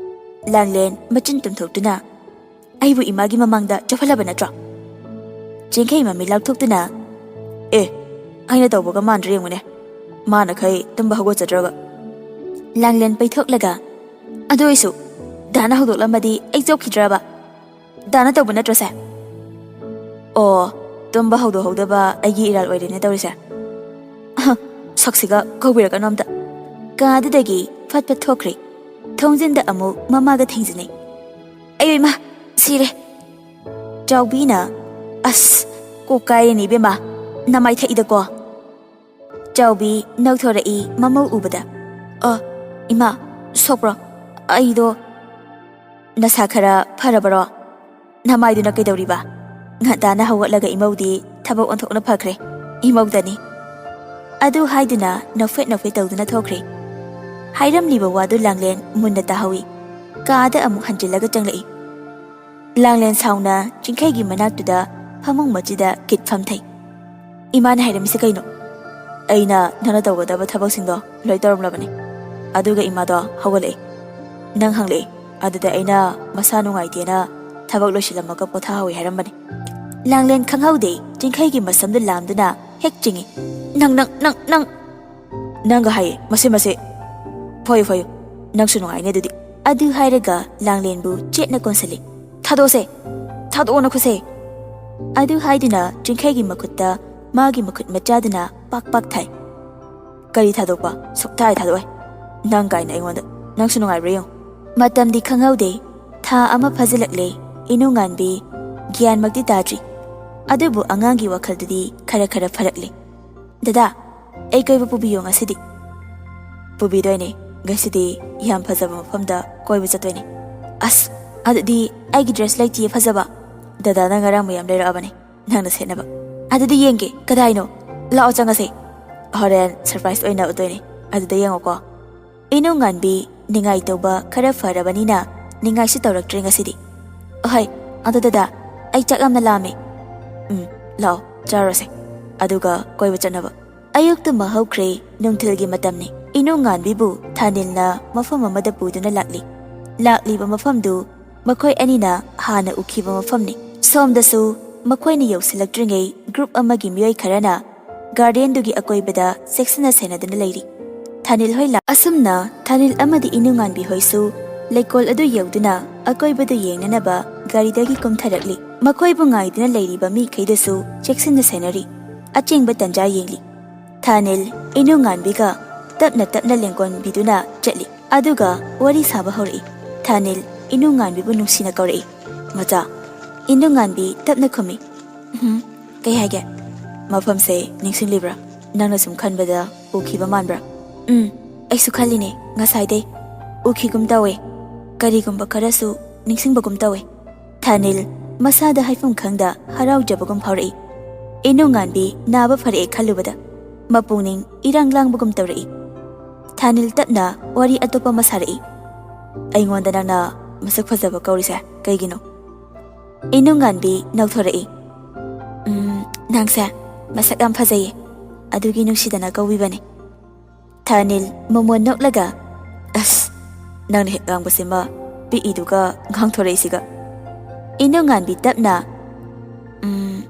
ꯂꯥꯡꯂꯦꯟ ꯃꯆꯤꯟ ꯇꯨꯝꯊꯣꯛꯇꯨꯅ, "ꯑꯩꯕꯨ ꯏꯃꯥꯒꯤ ꯃꯃꯥꯡꯗ ꯆꯣꯞꯍꯜꯂꯕ ꯅꯠꯇ꯭ꯔꯣ?" ꯆꯤꯡꯈꯩ ꯃꯃꯤ ꯂꯥꯎꯊꯣꯛꯇꯨꯅ, "ꯑꯦ, ꯑꯩꯅ ꯇꯧꯕꯒ ꯃꯥꯟꯗ꯭ꯔꯥ ꯌꯦꯡꯉꯨꯅꯦ꯫ ꯃꯥꯅ ꯈꯩ ꯇꯨꯝꯕ ꯍꯧꯒꯠꯆꯗ꯭ꯔꯒ꯫" ꯂꯥꯡꯂꯦꯟ ꯄꯩꯊꯣꯛꯂꯒ, "ꯑꯗꯨ ꯑꯣꯏꯁꯨ ꯗꯥꯅ ꯍꯧꯗꯣꯛꯂꯝꯃꯗꯤ ꯑꯩ ꯆꯣꯞꯈꯤꯗ꯭ꯔꯕ? ꯗꯥꯅ ꯇꯧꯕ ꯅꯠꯇ꯭ꯔꯣꯁꯦ?" "ꯑꯣ, ꯇꯨꯝꯕ ꯍꯧꯗꯣꯛꯍꯧꯗꯕ ꯑꯩꯒꯤ ꯏꯔꯥꯜ ꯑꯣꯏꯔꯦꯅꯦ ꯇꯧꯔꯤꯁꯦ꯫" ꯑꯍ, ꯁꯛꯁꯤꯒ ꯀꯧꯕꯤꯔꯛꯀꯅꯣ ꯑꯝꯇ꯫ ꯀꯥꯗꯨꯗꯒꯤ ꯐꯠ ꯐꯠ ꯊꯣꯛꯈ꯭ꯔꯦ꯫ ꯊꯣꯡꯖꯤꯟꯗ ꯑꯃꯨꯛ ꯃꯃꯥꯒ ꯊꯦꯡꯖꯤꯟꯅꯩ꯫ "ꯑꯩ ꯏꯃꯥ, ꯁꯤꯔꯦ!" ꯆꯥꯎꯕꯤꯅ, "ꯑꯁ, ꯀꯣꯛ ꯀꯥꯏꯔꯦꯅꯦ ꯏꯕꯦꯝꯃ, ꯅꯃꯥꯏ ꯊꯛꯏꯗꯀꯣ꯫" ꯆꯥꯎꯕꯤ ꯅꯧꯊꯣꯔꯛꯏ ꯃꯃꯧ ꯎꯕꯗ꯫ "ꯑ, ꯏꯃꯥ, ꯁꯣꯛꯄ꯭ꯔꯣ? ꯑꯩꯗꯣ..." "ꯅꯁꯥ ꯈꯔ ꯐꯔꯕꯔꯣ? ꯅꯃꯥꯏꯗꯨꯅ ꯀꯩꯗꯧꯔꯤꯕ?" ꯉꯟꯇꯥꯅ ꯍꯧꯒꯠꯂꯒ ꯏꯃꯧꯗꯤ ꯊꯕꯛ ꯑꯣꯟꯊꯣꯛꯅ ꯐꯈ꯭ꯔꯦ꯫ ꯏꯃꯧꯗꯅꯤ꯫ ꯑꯗꯨ ꯍꯥꯏꯗꯨꯅ ꯅꯣꯛꯐꯦꯠ ꯅꯣꯛꯐꯦꯠ ꯇꯧꯗꯨꯅ ꯊꯣꯛꯈ꯭ꯔꯦ꯫ ꯍꯥꯏꯔꯝꯂꯤꯕ ꯋꯥꯗꯨ ꯂꯥꯡꯂꯦꯟ ꯃꯨꯟꯅ ꯇꯥꯍꯧꯏ꯫ ꯀꯥꯗ ꯑꯃꯨꯛ ꯍꯟꯖꯤꯜꯂꯒ ꯆꯪꯂꯛꯏ꯫ ꯂꯥꯡꯂꯦꯟ ꯁꯥꯎꯅ ꯆꯤꯡꯈꯩꯒꯤ ꯃꯅꯥꯛꯇꯨꯗ ꯐꯃꯨꯡ ꯃꯆꯤꯗ ꯀꯤꯠ ꯐꯝꯊꯩ꯫ "ꯏꯃꯥꯅ ꯍꯥꯏꯔꯝꯃꯤꯁꯦ ꯀꯩꯅꯣ?" "ꯑꯩꯅ ꯅꯪꯅ ꯇꯧꯒꯗꯕ ꯊꯕꯛꯁꯤꯡꯗꯣ ꯂꯣꯏ ꯇꯧꯔꯝꯂꯕꯅꯤ꯫ ꯑꯗꯨꯒ ꯏꯃꯥꯗꯣ ꯍꯧꯒꯠꯂꯛꯑꯦ꯫ ꯅꯪ ꯍꯪꯂꯛꯑꯦ꯫ ꯑꯗꯨꯗ ꯑꯩꯅ ꯃꯁꯥ ꯅꯨꯡꯉꯥꯏꯇꯦꯅ ꯊꯕꯛ ꯂꯣꯏꯁꯤꯜꯂꯝꯃꯒ ꯄꯣꯊꯥꯍꯧꯏ ꯍꯥꯏꯔꯝꯕꯅꯤ꯫" ꯂꯥꯡꯂꯦꯟ ꯈꯪꯍꯧꯗꯦ ꯆꯤꯡꯈꯩꯒꯤ ꯃꯁꯝꯗꯨ ꯂꯥꯝꯗꯨꯅ ꯍꯦꯛ ꯆꯤꯡꯏ꯫ "ꯅꯪ, ꯅꯪ, ꯅꯪ, ꯅꯪ!" "ꯅꯪꯒ ꯍꯥꯏꯌꯦ, ꯃꯁꯦ, ꯃꯁꯦ꯫ ꯐꯣꯏꯌꯨ, ꯐꯣꯏꯌꯨ꯫ ꯅꯪꯁꯨ ꯅꯨꯡꯉꯥꯏꯅꯦ ꯑꯗꯨꯗꯤ꯫" ꯑꯗꯨ ꯍꯥꯏꯔꯒ ꯂꯥꯡꯂꯦꯟꯕꯨ ꯆꯦꯠꯅ ꯀꯣꯟꯁꯤꯜꯂꯤ꯫ "ꯊꯥꯗꯣꯛꯑꯣꯁꯦ! ꯊꯥꯗꯣꯛꯑꯣ ꯅꯈꯨꯠꯁꯦ!" ꯑꯗꯨ ꯍꯥꯏꯗꯨꯅ ꯆꯤꯡꯈꯩꯒꯤ ꯃꯈꯨꯠꯇ ꯃꯥꯒꯤ ꯃꯈꯨꯠ ꯃꯆꯥꯗꯨꯅ ꯄꯥꯛ ꯄꯥꯛ ꯊꯥꯏ꯫ "ꯀꯔꯤ ꯊꯥꯗꯣꯛꯄ? ꯁꯨꯛꯊꯥ ꯊꯥꯗꯣꯛꯑꯣꯏ꯫ ꯅꯪ ꯀꯥꯏꯅ ꯑꯩꯉꯣꯟꯗ꯫ ꯅꯪꯁꯨ ꯅꯨꯡꯉꯥꯏꯕ꯭ꯔꯥ ꯌꯦꯡꯉꯨ꯫" ꯃꯇꯝꯗꯤ ꯈꯪꯍꯧꯗꯦ꯫ ꯊꯥ ꯑꯃ ꯐꯥꯖꯤꯜꯂꯛꯂꯦ꯫ ꯏꯅꯨꯡꯉꯥꯟꯕꯤ ꯒ꯭ꯌꯥꯟꯃꯛꯇꯤ ꯇꯥꯗ꯭ꯔꯤ꯫ ꯑꯗꯨꯕꯨ ꯑꯉꯥꯡꯒꯤ ꯋꯥꯈꯜꯗꯨꯗꯤ ꯈꯔ ꯈꯔ ꯐꯔꯛꯂꯦ꯫ "ꯗꯗꯥ, ꯑꯩ ꯀꯣꯏꯕ ꯄꯨꯕꯤꯌꯣ ꯉꯁꯤꯗꯤ꯫" "ꯄꯨꯕꯤꯗꯣꯏꯅꯦ꯫ ꯉꯁꯤꯗꯤ ꯌꯥꯝ ꯐꯖꯕ ꯃꯐꯝꯗ ꯀꯣꯏꯕ ꯆꯠꯇꯣꯏꯅꯦ꯫" "ꯑꯁ, ꯑꯗꯨꯗꯤ ꯑꯩꯒꯤ ꯗ꯭ꯔꯦꯁ ꯂꯩꯇꯤꯌꯦ ꯐꯖꯕ꯫ ꯗꯗꯥꯅ ꯉꯔꯥꯡ ꯃꯌꯥꯝ ꯂꯩꯔꯛꯑꯕꯅꯦ ꯅꯪꯅ ꯁꯦꯠꯅꯕ꯫" "ꯑꯗꯨꯗꯤ ꯌꯦꯡꯒꯦ, ꯀꯗꯥꯏꯅꯣ? ꯂꯥꯛꯑꯣ ꯆꯪꯉꯁꯦ꯫ ꯍꯣꯔꯦꯟ ꯁꯔꯄ꯭ꯔꯥꯏꯁ ꯑꯣꯏꯅ ꯎꯠꯇꯣꯏꯅꯦ, ꯑꯗꯨꯗ ꯌꯦꯡꯉꯣꯀꯣ꯫" ꯏꯅꯨꯡꯉꯥꯟꯕꯤ ꯅꯤꯡꯉꯥꯏ ꯇꯧꯕ ꯈꯔ ꯐꯔꯕꯅꯤꯅ ꯅꯤꯡꯉꯥꯏꯁꯨ ꯇꯧꯔꯛꯇ꯭ꯔꯦ ꯉꯁꯤꯗꯤ꯫ ꯑꯍꯣꯏ, ꯑꯗꯣ ꯗꯗꯥ, ꯑꯩ ꯆꯥꯛ ꯌꯥꯝꯅ ꯂꯥꯝꯃꯦ꯫ ꯎꯝ, ꯂꯥꯛꯑꯣ, ꯆꯥꯔꯨꯔꯁꯦ꯫ ꯑꯗꯨꯒ ꯀꯣꯏꯕ ꯆꯠꯅꯕ꯫ ꯑꯌꯨꯛꯇꯨꯃ ꯍꯧꯈ꯭ꯔꯦ, ꯅꯨꯡꯊꯤꯜꯒꯤ ꯃꯇꯝꯅꯤ꯫ ꯏꯅꯨ ꯉꯥꯟꯕꯤꯕꯨ ꯊꯥꯅꯤꯜꯅ ꯃꯐꯝ ꯑꯃꯗ ꯄꯨꯗꯨꯅ ꯂꯥꯛꯂꯤ꯫ ꯂꯥꯛꯂꯤꯕ ꯃꯐꯝꯗꯨ ꯃꯈꯣꯏ ꯑꯅꯤꯅ ꯍꯥꯟꯅ ꯎꯈꯤꯕ ꯃꯐꯝꯅꯤ꯫ ꯁꯣꯝꯗꯁꯨ ꯃꯈꯣꯏꯅ ꯌꯧꯁꯤꯜꯂꯛꯇ꯭ꯔꯤꯉꯩ group ꯑꯃꯒꯤ ꯃꯤꯑꯣꯏ ꯈꯔꯅ gardenꯗꯨꯒꯤ ꯑꯀꯣꯏꯕꯗ ꯆꯦꯛꯁꯤꯟꯅ ꯁꯦꯟꯅꯗꯨꯅ ꯂꯩꯔꯤ꯫ ꯊꯥꯅꯤꯜ ꯍꯣꯏ ꯂꯥꯛ-, ꯑꯁꯨꯝꯅ ꯊꯥꯅꯤꯜ ꯑꯃꯗꯤ ꯏꯅꯨ ꯉꯥꯟꯕꯤ ꯍꯣꯏꯁꯨ ꯂꯩꯀꯣꯜ ꯑꯗꯨ ꯌꯧꯗꯨꯅ ꯑꯀꯣꯏꯕꯗꯨ ꯌꯦꯡꯅꯅꯕ ꯒꯥꯔꯤꯗꯒꯤ ꯀꯨꯝꯊꯔꯛꯂꯤ꯫ ꯃꯈꯣꯏꯕꯨ ꯉꯥꯏꯗꯨꯅ ꯂꯩꯔꯤꯕ ꯃꯤꯈꯩꯗꯨꯁꯨ ꯆꯦꯛꯁꯤꯟꯅ ꯁꯦꯟꯅꯔꯤ꯫ ꯑꯆꯦꯡꯕ ꯇꯟꯖꯥ ꯌꯦꯡꯂꯤ꯫ ꯊꯥꯅꯤꯜ ꯏꯅꯨ ꯉꯥꯟꯕꯤꯒ ꯇꯞꯅ ꯇꯞꯅ ꯂꯦꯡꯒꯣꯟꯕꯤꯗꯨꯅ ꯆꯠꯂꯤ꯫ ꯑꯗꯨꯒ ꯋꯥꯔꯤ ꯁꯥꯕ ꯍꯧꯔꯛꯏ꯫ ꯊꯥꯅꯤꯜ ꯏꯅꯨ ꯉꯥꯟꯕꯤꯕꯨ ꯅꯨꯡꯁꯤꯅ ꯀꯧꯔꯛꯏ꯫ "ꯃꯆꯥ꯫" ꯏꯅꯨ ꯉꯥꯟꯕꯤ ꯇꯞꯅ ꯈꯨꯝꯃꯤ꯫ "ꯎꯝ, ꯀꯩ ꯍꯥꯏꯒꯦ?" "ꯃꯐꯝꯁꯦ ꯅꯤꯡꯁꯤꯡꯂꯤꯕ꯭ꯔꯥ? ꯅꯪꯅ ꯁꯨꯝ ꯈꯟꯕꯗ ꯎꯈꯤꯕ ꯃꯥꯟꯕ꯭ꯔꯥ?" "ꯎꯝ, ꯑꯩꯁꯨ ꯈꯜꯂꯤꯅꯦ ꯉꯁꯥꯏꯗꯩ꯫ ꯎꯈꯤꯒꯨꯝ ꯇꯧꯋꯦ꯫ ꯀꯔꯤꯒꯨꯝꯕ ꯈꯔꯁꯨ ꯅꯤꯡꯁꯤꯡꯕꯒꯨꯝ ꯇꯧꯋꯦ꯫" ꯊꯥꯅꯤꯜ ꯃꯁꯥꯗ ꯍꯥꯏꯐꯝ ꯈꯪꯗ ꯍꯔꯥꯎꯖꯕꯒꯨꯝ ꯐꯥꯎꯔꯛꯏ꯫ ꯏꯅꯨ ꯉꯥꯟꯕꯤ ꯅꯥꯕ ꯐꯔꯛꯑꯦ ꯈꯜꯂꯨꯕꯗ ꯃꯄꯨꯛꯅꯤꯡ ꯏꯔꯥꯡ ꯂꯥꯡꯕꯒꯨꯝ ꯇꯧꯔꯛꯏ꯫ ꯊꯥꯅꯤꯜ ꯇꯞꯅ ꯋꯥꯔꯤ ꯑꯇꯣꯞꯄ ꯑꯃ ꯁꯥꯔꯛꯏ꯫ "ꯑꯩꯉꯣꯟꯗ ꯅꯪꯅ ꯃꯁꯛ ꯐꯖꯕ ꯀꯧꯔꯤꯁꯦ ꯀꯩꯒꯤꯅꯣ?" ꯏꯅꯨ ꯉꯥꯟꯕꯤ ꯅꯧꯊꯣꯔꯛꯏ꯫ "ꯎꯝ, ꯅꯪꯁꯦ ꯃꯁꯛ ꯌꯥꯝ ꯐꯖꯩꯌꯦ, ꯑꯗꯨꯒꯤ ꯅꯨꯡꯁꯤꯗꯅ ꯀꯧꯕꯤꯕꯅꯦ꯫" ꯊꯥꯅꯤꯜ ꯃꯃꯣꯟ ꯅꯣꯛꯂꯒ, "ꯑꯁ, ꯅꯪꯅ ꯍꯦꯛ ꯉꯥꯡꯕꯁꯤꯃ ꯄꯤꯛꯏꯗꯨꯒ ꯉꯥꯡꯊꯣꯔꯛꯏꯁꯤꯒ꯫" ꯏꯅꯨ ꯉꯥꯟꯕꯤ ꯇꯞꯅ, "ꯎꯝ,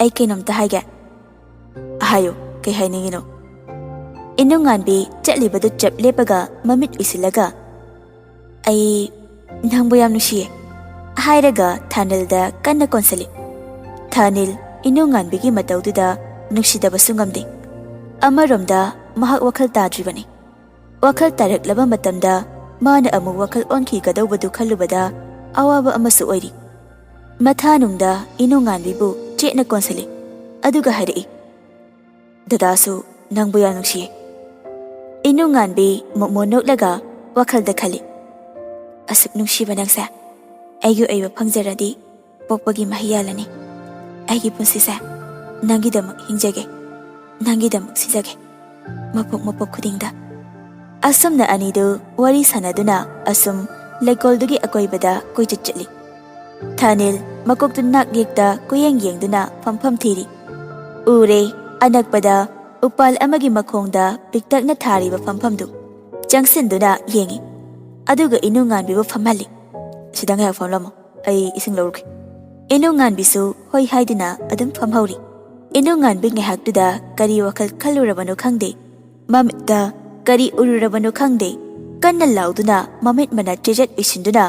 ꯑꯩ ꯀꯩꯅꯣꯝꯇ ꯍꯥꯏꯒꯦ꯫" "ꯍꯥꯏꯌꯨ, ꯀꯩ ꯍꯥꯏꯅꯤꯡꯉꯤꯅꯣ?" ꯏꯅꯨ ꯉꯥꯟꯕꯤ ꯆꯠꯂꯤꯕꯗꯨ ꯆꯞ ꯂꯦꯞꯄꯒ ꯃꯃꯤꯠ ꯎꯏꯁꯤꯜꯂꯒ, "ꯑꯩ ꯅꯪꯕꯨ ꯌꯥꯝ ꯅꯨꯡꯁꯤꯌꯦ" ꯍꯥꯏꯔꯒ ꯊꯥꯅꯤꯜꯗ ꯀꯟꯅ ꯀꯣꯟꯁꯤꯜꯂꯤ꯫ ꯊꯥꯅꯤꯜ ꯏꯅꯨ ꯉꯥꯟꯕꯤꯒꯤ ꯃꯇꯧꯗꯨꯗ ꯅꯨꯡꯁꯤꯗꯕꯁꯨ ꯉꯝꯗꯦ꯫ ꯑꯃꯔꯣꯝꯗ ꯃꯍꯥꯛ ꯋꯥꯈꯜ ꯇꯥꯗ꯭ꯔꯤꯕꯅꯤ꯫ ꯋꯥꯈꯜ ꯇꯥꯔꯛꯂꯕ ꯃꯇꯝꯗ ꯃꯥꯅ ꯑꯃꯨꯛ ꯋꯥꯈꯜ ꯑꯣꯟꯈꯤꯒꯗꯧꯕꯗꯨ ꯈꯜꯂꯨꯕꯗ ꯑꯋꯥꯕ ꯑꯃꯁꯨ ꯑꯣꯏꯔꯤ꯫ ꯃꯊꯥꯅꯨꯡꯗ ꯏꯅꯨ ꯉꯥꯟꯕꯤꯕꯨ ꯆꯦꯠꯅ ꯀꯣꯟꯁꯤꯜꯂꯤ꯫ ꯑꯗꯨꯒ ꯍꯥꯏꯔꯛꯏ, "ꯗꯗꯥꯁꯨ ꯅꯪꯕꯨ ꯌꯥꯝ ꯅꯨꯡꯁꯤꯌꯦ꯫" ꯏꯅꯨ ꯉꯥꯟꯕꯤ ꯃꯣꯃꯣꯟ ꯅꯣꯛꯂꯒ ꯋꯥꯈꯜꯗ ꯈꯜꯂꯤ, "ꯑꯁꯨꯛ ꯅꯨꯡꯁꯤꯕ ꯅꯪꯁꯦ ꯑꯩꯒꯤ ꯑꯣꯏꯕ ꯐꯪꯖꯔꯗꯤ ꯄꯣꯛꯄꯒꯤ ꯃꯍꯩ ꯌꯥꯜꯂꯅꯤ꯫ ꯑꯩꯒꯤ ꯄꯨꯟꯁꯤꯁꯦ ꯅꯪꯒꯤꯗꯃꯛ ꯍꯤꯡꯖꯒꯦ, ꯅꯪꯒꯤꯗꯃꯛ ꯁꯤꯖꯒꯦ, ꯃꯄꯣꯛ ꯃꯄꯣꯛ ꯈꯨꯗꯤꯡꯗ꯫" ꯑꯁꯨꯝꯅ ꯑꯅꯤꯗꯨ ꯋꯥꯔꯤ ꯁꯥꯟꯅꯗꯨꯅ ꯑꯁꯨꯝ ꯂꯩꯀꯣꯜꯗꯨꯒꯤ ꯑꯀꯣꯏꯕꯗ ꯀꯣꯏꯆꯠ ꯆꯠꯂꯤ꯫ ꯊꯥꯅꯤꯜ ꯃꯀꯣꯛꯇꯨ ꯅꯥꯛ ꯌꯦꯛꯇ ꯀꯣꯏꯌꯦꯡ ꯌꯦꯡꯗꯨꯅ ꯐꯝꯐꯝ ꯊꯤꯔꯤ꯫ ꯎꯔꯦ, ꯑꯅꯛꯄꯗ ꯎꯄꯥꯜ ꯑꯃꯒꯤ ꯃꯈꯣꯡꯗ ꯄꯤꯛꯇꯛꯅ ꯊꯥꯔꯤꯕ ꯐꯝꯐꯝꯗꯨ꯫ ꯆꯪꯁꯤꯟꯗꯨꯅ ꯌꯦꯡꯉꯤ꯫ ꯑꯗꯨꯒ ꯏꯅꯨ ꯉꯥꯟꯕꯤꯕꯨ ꯐꯝꯍꯜꯂꯤ꯫ "ꯁꯤꯗ ꯉꯥꯏꯍꯥꯛ ꯐꯝꯂꯝꯃꯣ, ꯑꯩ ꯏꯁꯤꯡ ꯂꯧꯔꯨꯒꯦ꯫" ꯏꯅꯨ ꯉꯥꯟꯕꯤꯁꯨ ꯍꯣꯏ ꯍꯥꯏꯗꯨꯅ ꯑꯗꯨꯝ ꯐꯝꯍꯧꯔꯤ꯫ ꯏꯅꯨ ꯉꯥꯟꯕꯤ ꯉꯥꯏꯍꯥꯛꯇꯨꯗ ꯀꯔꯤ ꯋꯥꯈꯜ ꯈꯜꯂꯨꯔꯕꯅꯣ ꯈꯪꯗꯦ, ꯃꯃꯤꯠꯇ ꯀꯔꯤ ꯎꯔꯨꯔꯕꯅꯣ ꯈꯪꯗꯦ, ꯀꯟꯅ ꯂꯥꯎꯗꯨꯅ ꯃꯃꯤꯠ ꯃꯅꯥ ꯆꯦꯖꯦꯠ ꯎꯏꯁꯤꯟꯗꯨꯅ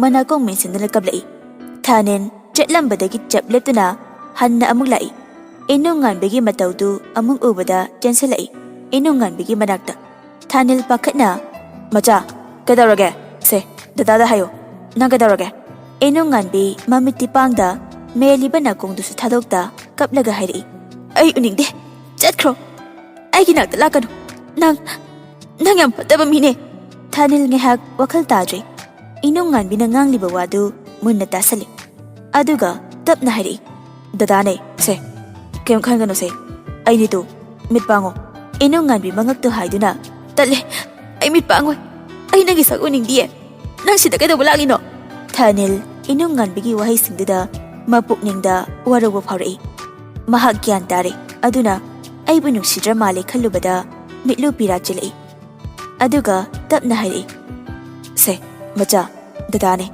ꯃꯅꯥꯀꯣꯡ ꯃꯦꯟꯁꯤꯟꯗꯨꯅ ꯀꯞꯂꯛꯏ꯫ ꯊꯥꯅꯤꯜ ꯆꯠꯂꯝꯕꯗꯒꯤ ꯆꯞ ꯂꯦꯞꯇꯨꯅ ꯍꯟꯅ ꯑꯃꯨꯛ ꯂꯥꯛꯏ꯫ ꯏꯅꯨ ꯉꯥꯟꯕꯤꯒꯤ ꯃꯇꯧꯗꯨ ꯑꯃꯨꯛ ꯎꯕꯗ ꯆꯦꯟꯁꯤꯜꯂꯛꯏ꯫ ꯏꯅꯨ ꯉꯥꯟꯕꯤꯒꯤ ꯃꯅꯥꯛꯇ ꯊꯥꯅꯤꯜ ꯄꯥꯈꯠꯅ, "ꯃꯆꯥ, ꯀꯩꯗꯧꯔꯒꯦ? ꯁꯦ, ꯗꯗꯥꯗ ꯍꯥꯏꯌꯣ, ꯅꯪ ꯀꯩꯗꯧꯔꯒꯦ?" ꯏꯅꯨ ꯉꯥꯟꯕꯤ ꯃꯃꯤꯠꯇꯤ ꯄꯥꯡꯗ, ꯃꯦꯜꯂꯤꯕ ꯅꯥꯀꯣꯡꯗꯨꯁꯨ ꯊꯥꯗꯣꯛꯇ ꯀꯞꯂꯒ ꯍꯥꯏꯔꯛꯏ, "ꯑꯩ ꯎꯅꯤꯡꯗꯦ, ꯆꯠꯈ꯭ꯔꯣ, ꯑꯩꯒꯤ ꯅꯥꯛꯇ ꯂꯥꯛꯀꯅꯨ, ꯅꯪ, ꯅꯪ ꯌꯥꯝ ꯐꯠꯇꯕ ꯃꯤꯅꯦ꯫" ꯊꯥꯅꯤꯜ ꯉꯥꯏꯍꯥꯛ ꯋꯥꯈꯜ ꯇꯥꯗ꯭ꯔꯦ꯫ ꯏꯅꯨ ꯉꯥꯟꯕꯤꯅ ꯉꯥꯡꯂꯤꯕ ꯋꯥꯗꯨ ꯃꯨꯟꯅ ꯇꯥꯁꯜꯂꯤ꯫ ꯑꯗꯨꯒ ꯇꯞꯅ ꯍꯥꯏꯔꯛꯏ, "ꯗꯗꯥꯅꯦ, ꯁꯦ, ꯀꯩꯝ ꯈꯟꯒꯅꯨꯁꯦ, ꯑꯩꯅꯦ ꯇꯨ, ꯃꯤꯠ ꯄꯥꯡꯉꯣ꯫" ꯏꯅꯨ ꯉꯥꯟꯕꯤ ꯃꯉꯛꯇꯨ ꯍꯥꯏꯗꯨꯅ, "ꯇꯜꯂꯦ, ꯑꯩ ꯃꯤꯠ ꯄꯥꯡꯉꯣꯏ, ꯑꯩ ꯅꯪꯒꯤ ꯁꯛ ꯎꯅꯤꯡꯗꯤꯌꯦ, ꯅꯪ ꯁꯤꯗ ꯀꯩꯗꯧꯕ ꯂꯥꯛꯂꯤꯅꯣ?" ꯊꯥꯅꯤꯜ ꯏꯅꯨ ꯉꯥꯟꯕꯤꯒꯤ ꯋꯥꯍꯩꯁꯤꯡꯗꯨꯗ ꯃꯄꯨꯛꯅꯤꯡꯗ ꯋꯥꯔꯧꯕ ꯐꯥꯎꯔꯛꯏ꯫ ꯃꯍꯥꯛ ꯒ꯭ꯌꯥꯟ ꯇꯥꯔꯦ, ꯑꯗꯨꯅ ꯑꯩꯕꯨ ꯅꯨꯡꯁꯤꯗ꯭ꯔ ꯃꯥꯜꯂꯦ ꯈꯜꯂꯨꯕꯗ ꯃꯤꯠꯂꯨ ꯄꯤꯔꯥ ꯆꯦꯜꯂꯛꯏ꯫ ꯑꯗꯨꯒ ꯇꯞꯅ ꯍꯥꯏꯔꯛꯏ, "ꯁꯦ, ꯃꯆꯥ, ꯗꯗꯥꯅꯦ,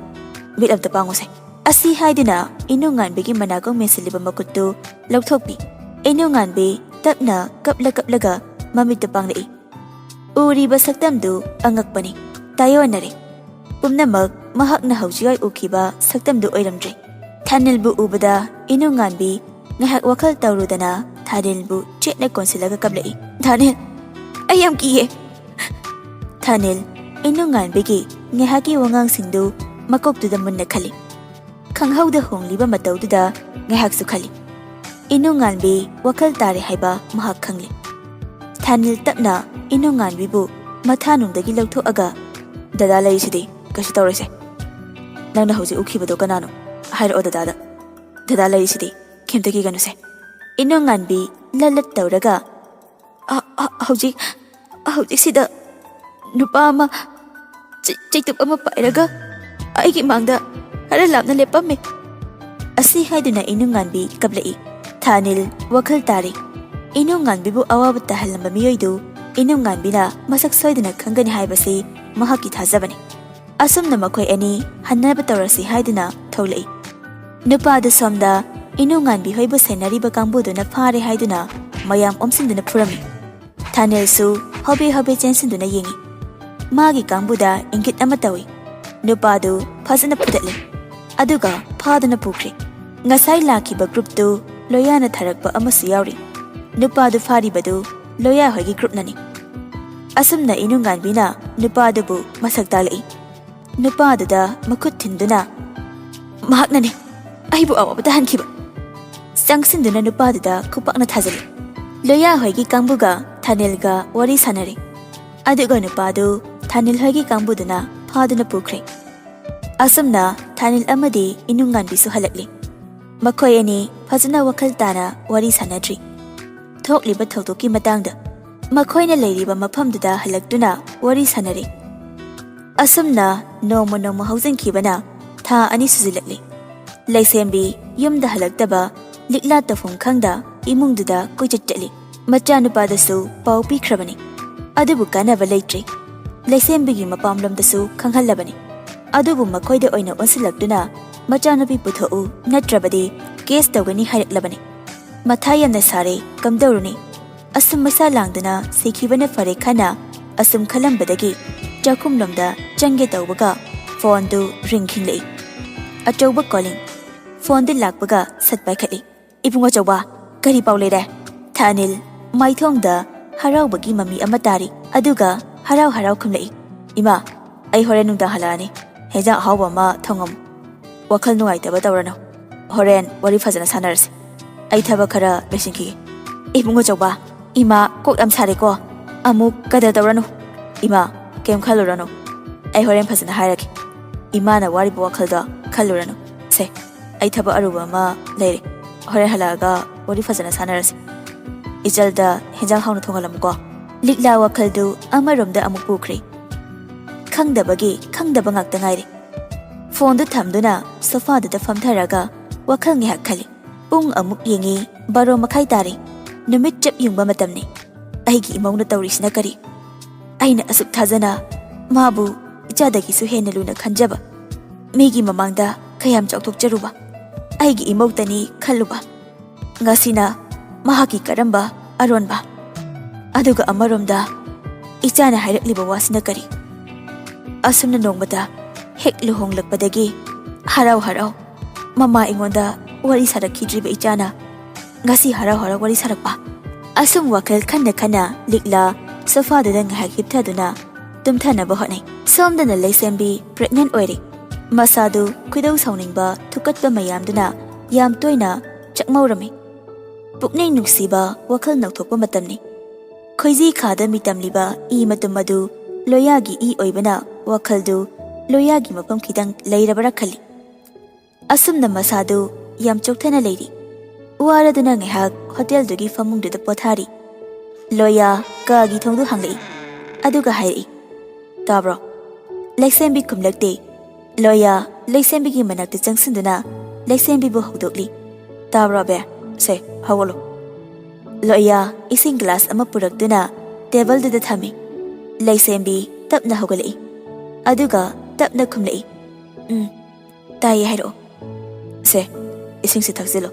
ꯃꯤꯠ ꯑꯝꯇ ꯄꯥꯡꯉꯨꯁꯦ꯫" ꯑꯁꯤ ꯍꯥꯏꯗꯨꯅ ꯏꯅꯨ ꯉꯥꯟꯕꯤꯒꯤ ꯃꯅꯥꯀꯣꯡ ꯃꯦꯟꯁꯤꯜꯂꯤꯕ ꯃꯈꯨꯠꯇꯨ ꯂꯧꯊꯣꯛꯄꯤ꯫ ꯏꯅꯨ ꯉꯥꯟꯕꯤ ꯇꯞꯅ ꯀꯞꯂ ꯀꯞꯂꯒ ꯃꯃꯤꯠꯇꯨ ꯄꯥꯡꯂꯛꯏ꯫ ꯎꯔꯤꯕ ꯁꯛꯇꯝꯗꯨ ꯑꯉꯛꯄꯅꯤ, ꯇꯥꯏꯑꯣꯟꯅꯔꯦ꯫ ꯄꯨꯝꯅꯃꯛ ꯃꯍꯥꯛꯅ ꯍꯧꯖꯤꯛꯋꯥꯏ ꯎꯈꯤꯕ ꯁꯛꯇꯝꯗꯨ ꯑꯣꯏꯔꯝꯗ꯭ꯔꯦ꯫ ꯊꯥꯅꯤꯜꯕꯨ ꯎꯕꯗ ꯏꯅꯨ ꯉꯥꯟꯕꯤ ꯉꯥꯏꯍꯥꯛ ꯋꯥꯈꯜ ꯇꯧꯔꯨꯗꯅ ꯊꯥꯅꯤꯜꯕꯨ ꯆꯦꯠꯅ ꯀꯣꯟꯁꯤꯜꯂꯒ ꯀꯞꯂꯛꯏ꯫ "ꯊꯥꯅꯤꯜ, ꯑꯩ ꯌꯥꯝ ꯀꯤꯌꯦ꯫" ꯊꯥꯅꯤꯜ ꯏꯅꯨ ꯉꯥꯟꯕꯤꯒꯤ ꯉꯥꯏꯍꯥꯛꯀꯤ ꯋꯥꯉꯥꯡꯁꯤꯡꯗꯨ ꯃꯀꯣꯛꯇꯨꯗ ꯃꯨꯟꯅ ꯈꯜꯂꯤ꯫ ꯈꯪꯍꯧꯗ ꯍꯣꯡꯂꯤꯕ ꯃꯇꯧꯗꯨꯗ ꯉꯥꯏꯍꯥꯛꯁꯨ ꯈꯜꯂꯤ꯫ ꯏꯅꯨ ꯉꯥꯟꯕꯤ ꯋꯥꯈꯜ ꯇꯥꯔꯦ ꯍꯥꯏꯕ ꯃꯍꯥꯛ ꯈꯪꯂꯤ꯫ ꯊꯥꯅꯤꯜ ꯇꯞꯅ ꯏꯅꯨ ꯉꯥꯟꯕꯤꯕꯨ ꯃꯊꯥꯅꯨꯡꯗꯒꯤ ꯂꯧꯊꯣꯛꯑꯒ, "ꯗꯗꯥ ꯂꯩꯔꯤꯁꯤꯗꯤ, ꯀꯩꯁꯨ ꯇꯧꯔꯣꯏꯁꯦ꯫ ꯅꯪꯅ ꯍꯧꯖꯤꯛ ꯎꯈꯤꯕꯗꯣ ꯀꯅꯥꯅꯣ? ꯍꯥꯏꯔꯛꯑꯣ ꯗꯗꯥꯗ꯫ ꯗꯗꯥ ꯂꯩꯔꯤꯁꯤꯗꯤ, ꯀꯩꯝꯇ ꯀꯤꯒꯅꯨꯁꯦ꯫" ꯏꯅꯨ ꯉꯥꯟꯕꯤ ꯂꯠ ꯂꯠ ꯇꯧꯔꯒ, "ꯑ, ꯑ, ꯍꯧꯖꯤꯛ, ꯍꯧꯖꯤꯛꯁꯤꯗ ꯅꯨꯄꯥ ꯑꯃ ꯆꯩ- ꯆꯩꯇꯨꯞ ꯑꯃ ꯄꯥꯏꯔꯒ ꯑꯩꯒꯤ ꯃꯥꯡꯗ ꯈꯔ ꯂꯥꯞꯅ ꯂꯦꯞꯄꯝꯃꯦ꯫ ꯑꯁꯤ ꯍꯥꯏꯗꯨꯅ ꯏꯅꯨꯡꯉꯥꯟꯕꯤ ꯀꯞꯂꯛꯏ꯫ ꯊꯥꯅꯤꯜ ꯋꯥꯈꯜ ꯇꯥꯔꯤ꯫ ꯏꯅꯨꯡꯉꯥꯟꯕꯤꯕꯨ ꯑꯋꯥꯕ ꯇꯥꯍꯜꯂꯝꯕ ꯃꯤꯑꯣꯏꯗꯨ ꯏꯅꯨꯡꯉꯥꯟꯕꯤꯅ ꯃꯁꯛ ꯁꯣꯏꯗꯅ ꯈꯪꯒꯅꯤ ꯍꯥꯏꯕꯁꯤ ꯃꯍꯥꯛꯀꯤ ꯊꯥꯖꯕꯅꯤ꯫ ꯑꯁꯨꯝꯅ ꯃꯈꯣꯏ ꯑꯅꯤ ꯍꯟꯅꯕ ꯇꯧꯔꯁꯤ ꯍꯥꯏꯗꯨꯅ ꯊꯣꯛꯂꯛꯏ꯫ ꯅꯨꯄꯥꯗꯨ ꯁꯣꯝꯗ ꯏꯅꯨꯡꯉꯥꯟꯕꯤ ꯍꯣꯏꯕꯨ ꯁꯦꯟꯅꯔꯤꯕ ꯀꯥꯡꯕꯨꯗꯨꯅ ꯐꯥꯔꯦ ꯍꯥꯏꯗꯨꯅ ꯃꯌꯥꯝ ꯑꯣꯝꯁꯤꯟꯗꯨꯅ ꯐꯨꯔꯝꯃꯤ꯫ ꯊꯥꯅꯤꯜꯁꯨ ꯍꯣꯕꯦ ꯍꯣꯕꯦ ꯆꯦꯟꯁꯤꯟꯗꯨꯅ ꯌꯦꯡꯏ꯫ ꯃꯥꯒꯤ ꯀꯥꯡꯕꯨꯗ ꯏꯪꯒꯤꯠ ꯑꯃ ꯇꯧꯏ꯫ ꯅꯨꯄꯥꯗꯨ ꯐꯖꯅ ꯐꯨꯗꯠꯂꯤ꯫ ꯑꯗꯨꯒ ꯐꯥꯗꯨꯅ ꯄꯨꯈ꯭ꯔꯦ꯫ ꯉꯁꯥꯏ ꯂꯥꯛꯈꯤꯕ ꯒ꯭ꯔꯨꯞꯇꯨ ꯂꯣꯌꯥꯅ ꯊꯥꯔꯛꯄ ꯑꯃꯁꯨ ꯌꯥꯎꯔꯤ꯫ ꯅꯨꯄꯥꯗꯨ ꯐꯥꯔꯤꯕꯗꯨ ꯂꯣꯌꯥ ꯍꯣꯏꯒꯤ ꯒ꯭ꯔꯨꯞꯅꯅꯤ꯫ ꯑꯁꯨꯝꯅ ꯏꯅꯨꯡꯉꯥꯟꯕꯤꯅ ꯅꯨꯄꯥꯗꯨꯕꯨ ꯃꯁꯛ ꯇꯥꯛꯂꯛꯏ꯫ ꯅꯨꯄꯥꯗꯨꯗ ꯃꯈꯨꯠ ꯊꯤꯟꯗꯨꯅ, "ꯃꯍꯥꯛꯅꯅꯤ ꯑꯩꯕꯨ ꯑꯋꯥꯕ ꯇꯥꯍꯟꯈꯤꯕ!" ꯆꯪꯁꯤꯟꯗꯨꯅ ꯅꯨꯄꯥꯗꯨꯗ ꯈꯨꯄꯥꯛꯅ ꯊꯥꯖꯤꯜꯂꯤ꯫ ꯂꯣꯌꯥ ꯍꯣꯏꯒꯤ ꯀꯥꯡꯕꯨꯒ ꯊꯥꯅꯤꯜꯒ ꯋꯥꯔꯤ ꯁꯥꯟꯅꯔꯤ꯫ ꯑꯗꯨꯒ ꯅꯨꯄꯥꯗꯨ ꯊꯥꯅꯤꯜ ꯍꯣꯏꯒꯤ ꯀꯥꯡꯕꯨꯗꯨꯅ ꯐꯥꯗꯨꯅ ꯄꯨꯈ꯭ꯔꯦ꯫ ꯑꯁꯨꯝꯅ ꯊꯥꯅꯤꯜ ꯑꯃꯗꯤ ꯏꯅꯨꯡꯉꯥꯟꯕꯤꯁꯨ ꯍꯜꯂꯛꯂꯤ꯫ ꯃꯈꯣꯏ ꯑꯅꯤ ꯐꯖꯅ ꯋꯥꯈꯜ ꯇꯥꯅ ꯋꯥꯔꯤ ꯁꯥꯟꯅꯗ꯭ꯔꯤ꯫ ꯊꯣꯛꯂꯤꯕ ꯊꯧꯗꯣꯛꯀꯤ ꯃꯇꯥꯡꯗ ꯃꯈꯣꯏꯅ ꯂꯩꯔꯤꯕ ꯃꯐꯝꯗꯨꯗ ꯍꯜꯂꯛꯇꯨꯅ ꯋꯥꯔꯤ ꯁꯥꯟꯅꯔꯤ꯫ ꯑꯁꯨꯝꯅ ꯅꯣꯡꯃ ꯅꯣꯡꯃ ꯍꯧꯖꯤꯟꯈꯤꯕꯅ ꯊꯥ ꯑꯅꯤ ꯁꯨꯖꯤꯜꯂꯛꯂꯤ꯫ ꯂꯩꯁꯦꯝꯕꯤ ꯌꯨꯝꯗ ꯍꯜꯂꯛꯇꯕ, ꯂꯤꯛꯂꯥ ꯇꯧꯐꯝ ꯈꯪꯗ ꯏꯃꯨꯡꯗꯨꯗ ꯀꯣꯏꯆꯠ ꯆꯠꯂꯤ꯫ ꯃꯆꯥꯅꯨꯄꯥꯗꯁꯨ ꯄꯥꯎ ꯄꯤꯈ꯭ꯔꯕꯅꯤ, ꯑꯗꯨꯕꯨ ꯀꯥꯟꯅꯕ ꯂꯩꯇ꯭ꯔꯤ꯫ ꯂꯩꯁꯦꯝꯕꯤꯒꯤ ꯃꯄꯥꯝꯂꯣꯝꯗꯁꯨ ꯈꯪꯍꯜꯂꯕꯅꯤ, ꯑꯗꯨꯕꯨ ꯃꯈꯣꯏꯗ ꯑꯣꯏꯅ ꯑꯣꯟꯁꯤꯜꯂꯛꯇꯨꯅ ꯃꯆꯥꯅꯨꯄꯤ ꯄꯨꯊꯣꯛꯎ, ꯅꯠꯇ꯭ꯔꯕꯗꯤ ꯀꯦꯁ ꯇꯧꯒꯅꯤ ꯍꯥꯏꯔꯛꯂꯕꯅꯤ꯫ ꯃꯊꯥ ꯌꯥꯝꯅ ꯁꯥꯔꯦ, ꯀꯝꯗꯧꯔꯨꯅꯤ? ꯑꯁꯨꯝ ꯃꯁꯥ ꯂꯥꯡꯗꯨꯅ ꯁꯤꯈꯤꯕꯅ ꯐꯔꯦ ꯈꯟꯅ ꯑꯁꯨꯝ ꯈꯜꯂꯝꯕꯗꯒꯤ ꯆꯥꯛꯈꯨꯝꯂꯣꯝꯗ ꯆꯪꯒꯦ ꯇꯧꯕꯒ ꯐꯣꯟꯗꯨ ꯔꯤꯡ ꯈꯤꯡꯂꯛꯏ꯫ ꯑꯆꯧꯕ ꯀꯣꯂꯤꯡ꯫ ꯐꯣꯟꯗꯨ ꯂꯥꯛꯄꯒ ꯁꯠ ꯄꯥꯏꯈꯠꯂꯤ꯫ "ꯏꯕꯨꯡ ꯑꯆꯧꯕ, ꯀꯔꯤ ꯄꯥꯎ ꯂꯩꯔꯦ?" ꯊꯥꯅꯤꯜ ꯃꯥꯏꯊꯣꯡꯗ ꯍꯔꯥꯎꯕꯒꯤ ꯃꯃꯤ ꯑꯃ ꯇꯥꯔꯤ, ꯑꯗꯨꯒ ꯍꯔꯥꯎ ꯍꯔꯥꯎ ꯈꯨꯝꯂꯛꯏ꯫ "ꯏꯃꯥ, ꯑꯩ ꯍꯣꯔꯦꯟ ꯅꯨꯡꯗꯥꯡ ꯍꯜꯂꯛꯑꯅꯤ꯫ ꯍꯦꯟꯖꯥꯡ ꯑꯍꯥꯎꯕ ꯑꯃ ꯊꯣꯡꯉꯝꯃꯨ꯫ ꯋꯥꯈꯜ ꯅꯨꯡꯉꯥꯏꯇꯕ ꯇꯧꯔꯅꯨ꯫ ꯍꯣꯔꯦꯟ ꯋꯥꯔꯤ ꯐꯖꯅ ꯁꯥꯟꯅꯔꯁꯤ꯫ ꯑꯩ ꯊꯕꯛ ꯈꯔ ꯂꯣꯏꯁꯤꯟꯈꯤꯒꯦ꯫" "ꯏꯕꯨꯡ ꯑꯆꯧꯕ, ꯏꯃꯥ ꯀꯣꯛ ꯌꯥꯝ ꯁꯥꯔꯦꯀꯣ꯫ ꯑꯃꯨꯛ ꯀꯗꯔ ꯇꯧꯔꯅꯨ꯫ ꯏꯃꯥ, ꯀꯩꯝ ꯈꯜꯂꯨꯔꯅꯨ꯫ ꯑꯩ ꯍꯣꯔꯦꯟ ꯐꯖꯅ ꯍꯥꯏꯔꯒꯦ꯫ ꯏꯃꯥꯅ ꯋꯥꯔꯤꯕ ꯋꯥꯈꯜꯗꯣ ꯈꯜꯂꯨꯔꯅꯨ꯫ ꯁꯦ, ꯑꯩ ꯊꯕꯛ ꯑꯔꯨꯕ ꯑꯃ ꯂꯩꯔꯦ꯫ ꯍꯣꯔꯦꯟ ꯍꯜꯂꯛꯑꯒ ꯋꯥꯔꯤ ꯐꯖꯅ ꯁꯥꯟꯅꯔꯁꯤ꯫ ꯏꯆꯜꯗ ꯍꯦꯟꯖꯥꯡ ꯍꯥꯎꯅ ꯊꯣꯡꯍꯜꯂꯝꯃꯨꯀꯣ꯫ ꯂꯤꯛꯂꯥ ꯋꯥꯈꯜꯗꯨ ꯑꯃꯔꯣꯝꯗ ꯑꯃꯨꯛ ꯄꯨꯈ꯭ꯔꯦ꯫ ꯈꯪꯗꯕꯒꯤ ꯈꯪꯗꯕ ꯉꯥꯛꯇ ꯉꯥꯏꯔꯦ꯫ ꯐꯣꯟꯗꯨ ꯊꯝꯗꯨꯅ ꯁꯣꯐꯥꯗꯨꯗ ꯐꯝꯊꯔꯒ ꯋꯥꯈꯜ ꯉꯥꯏꯍꯥꯛ ꯈꯜꯂꯤ꯫ ꯄꯨꯡ ꯑꯃꯨꯛ ꯌꯦꯡꯉꯤ, ꯕꯥꯔꯣ ꯃꯈꯥꯏ ꯇꯥꯔꯦ꯫ ꯅꯨꯃꯤꯠ ꯆꯞ ꯌꯨꯡꯕ ꯃꯇꯝꯅꯤ꯫ ꯑꯩꯒꯤ ꯏꯃꯧꯅ ꯇꯧꯔꯤꯁꯤꯅ ꯀꯔꯤ? ꯑꯩꯅ ꯑꯁꯨꯛ ꯊꯥꯖꯅ ꯃꯥꯕꯨ ꯏꯆꯥꯗꯒꯤꯁꯨ ꯍꯦꯟꯅ ꯂꯨꯅ ꯈꯟꯖꯕ, ꯃꯤꯒꯤ ꯃꯃꯥꯡꯗ ꯀꯌꯥꯝ ꯆꯥꯎꯊꯣꯛꯆꯔꯨꯕ ꯑꯩꯒꯤ ꯏꯃꯧꯇꯅꯤ ꯈꯜꯂꯨꯕ꯫ ꯉꯁꯤꯅ ꯃꯍꯥꯛꯀꯤ ꯀꯔꯝꯕ ꯑꯔꯣꯟꯕ? ꯑꯗꯨꯒ ꯑꯃꯔꯣꯝꯗ ꯏꯆꯥꯅ ꯍꯥꯏꯔꯛꯂꯤꯕ ꯋꯥꯁꯤꯅ ꯀꯔꯤ? ꯑꯁꯨꯝꯅ ꯅꯣꯡꯃꯇ ꯍꯦꯛ ꯂꯨꯍꯣꯡꯂꯛꯄꯗꯒꯤ ꯍꯔꯥꯎ ꯍꯔꯥꯎ ꯃꯃꯥ ꯑꯩꯉꯣꯟꯗ ꯋꯥꯔꯤ ꯁꯥꯔꯛꯈꯤꯗ꯭ꯔꯤꯕ ꯏꯆꯥꯅ ꯉꯁꯤ ꯍꯔꯥꯎ ꯍꯔꯥꯎ ꯋꯥꯔꯤ ꯁꯥꯔꯛꯄ꯫ ꯑꯁꯨꯝ ꯋꯥꯈꯜ ꯈꯟꯅ ꯈꯟꯅ ꯂꯤꯛꯂꯥ ꯁꯣꯐꯥꯗꯨꯗ ꯉꯥꯏꯍꯥꯛ ꯍꯤꯞꯊꯗꯨꯅ ꯇꯨꯝꯊꯅꯕ ꯍꯣꯠꯅꯩ꯫ ꯁꯣꯝꯗꯅ ꯂꯩꯁꯦꯝꯕꯤ pregnant ꯑꯣꯏꯔꯦ꯫ ꯃꯁꯥꯗꯨ ꯈꯣꯏꯗꯧ ꯁꯥꯎꯅꯤꯡꯕ ꯊꯨꯀꯠꯄ ꯃꯌꯥꯝꯗꯨꯅ ꯌꯥꯝ ꯇꯣꯏꯅ ꯆꯥꯛꯃꯧꯔꯝꯃꯤ꯫ ꯄꯨꯛꯅꯤꯡ ꯅꯨꯡꯁꯤꯕ ꯋꯥꯈꯜ ꯅꯧꯊꯣꯛꯄ ꯃꯇꯝꯅꯤ꯫ ꯈꯣꯏꯖꯤ ꯈꯥꯗ ꯃꯤꯇꯝꯂꯤꯕ ꯏ ꯃꯇꯨꯝ ꯑꯗꯨ ꯂꯣꯌꯥꯒꯤ ꯏ ꯑꯣꯏꯕꯅ ꯋꯥꯈꯜꯗꯨ ꯂꯣꯌꯥꯒꯤ ꯃꯐꯝ ꯈꯤꯇꯪ ꯂꯩꯔꯕ꯭ꯔꯥ ꯈꯜꯂꯤ꯫ ꯑꯁꯨꯝꯅ ꯃꯁꯥꯗꯨ ꯌꯥꯝ ꯆꯣꯛꯊꯅ ꯂꯩꯔꯤ꯫ ꯋꯥꯔꯗꯨꯅ ꯉꯥꯏꯍꯥꯛ ꯍꯣꯇꯦꯜꯗꯨꯒꯤ ꯐꯃꯨꯡꯗꯨꯗ ꯄꯣꯊꯥꯔꯤ꯫ ꯂꯣꯌꯥ ꯀꯥꯒꯤ ꯊꯣꯡꯗꯨ ꯍꯥꯡꯂꯛꯏ꯫ ꯑꯗꯨꯒ ꯍꯥꯏꯔꯛꯏ, "ꯇꯥꯕ꯭ꯔꯣ?" ꯂꯩꯁꯦꯝꯕꯤ ꯈꯨꯝꯂꯛꯇꯦ꯫ ꯂꯣꯌꯥ ꯂꯩꯁꯦꯝꯕꯤꯒꯤ ꯃꯅꯥꯛꯇ ꯆꯪꯁꯤꯟꯗꯨꯅ ꯂꯩꯁꯦꯝꯕꯤꯕꯨ ꯍꯧꯗꯣꯛꯂꯤ꯫ "ꯇꯥꯕ꯭ꯔꯣ ꯑꯕꯦ? ꯁꯦ, ꯍꯧꯒꯠꯂꯣ꯫" ꯂꯣꯌꯥ ꯏꯁꯤꯡ ꯒ꯭ꯂꯥꯁ ꯑꯃ ꯄꯨꯔꯛꯇꯨꯅ ꯇꯦꯕꯜꯗꯨꯗ ꯊꯝꯃꯤ꯫ ꯂꯩꯁꯦꯝꯕꯤ ꯇꯞꯅ ꯍꯧꯒꯠꯂꯛꯏ꯫ ꯑꯗꯨꯒ ꯇꯞꯅ ꯈꯨꯝꯂꯛꯏ, "ꯎꯝ, ꯇꯥꯏꯌꯦ, ꯍꯥꯏꯔꯛꯑꯣ꯫" "ꯁꯦ, ꯏꯁꯤꯡꯁꯤ ꯊꯛꯆꯤꯜꯂꯣ꯫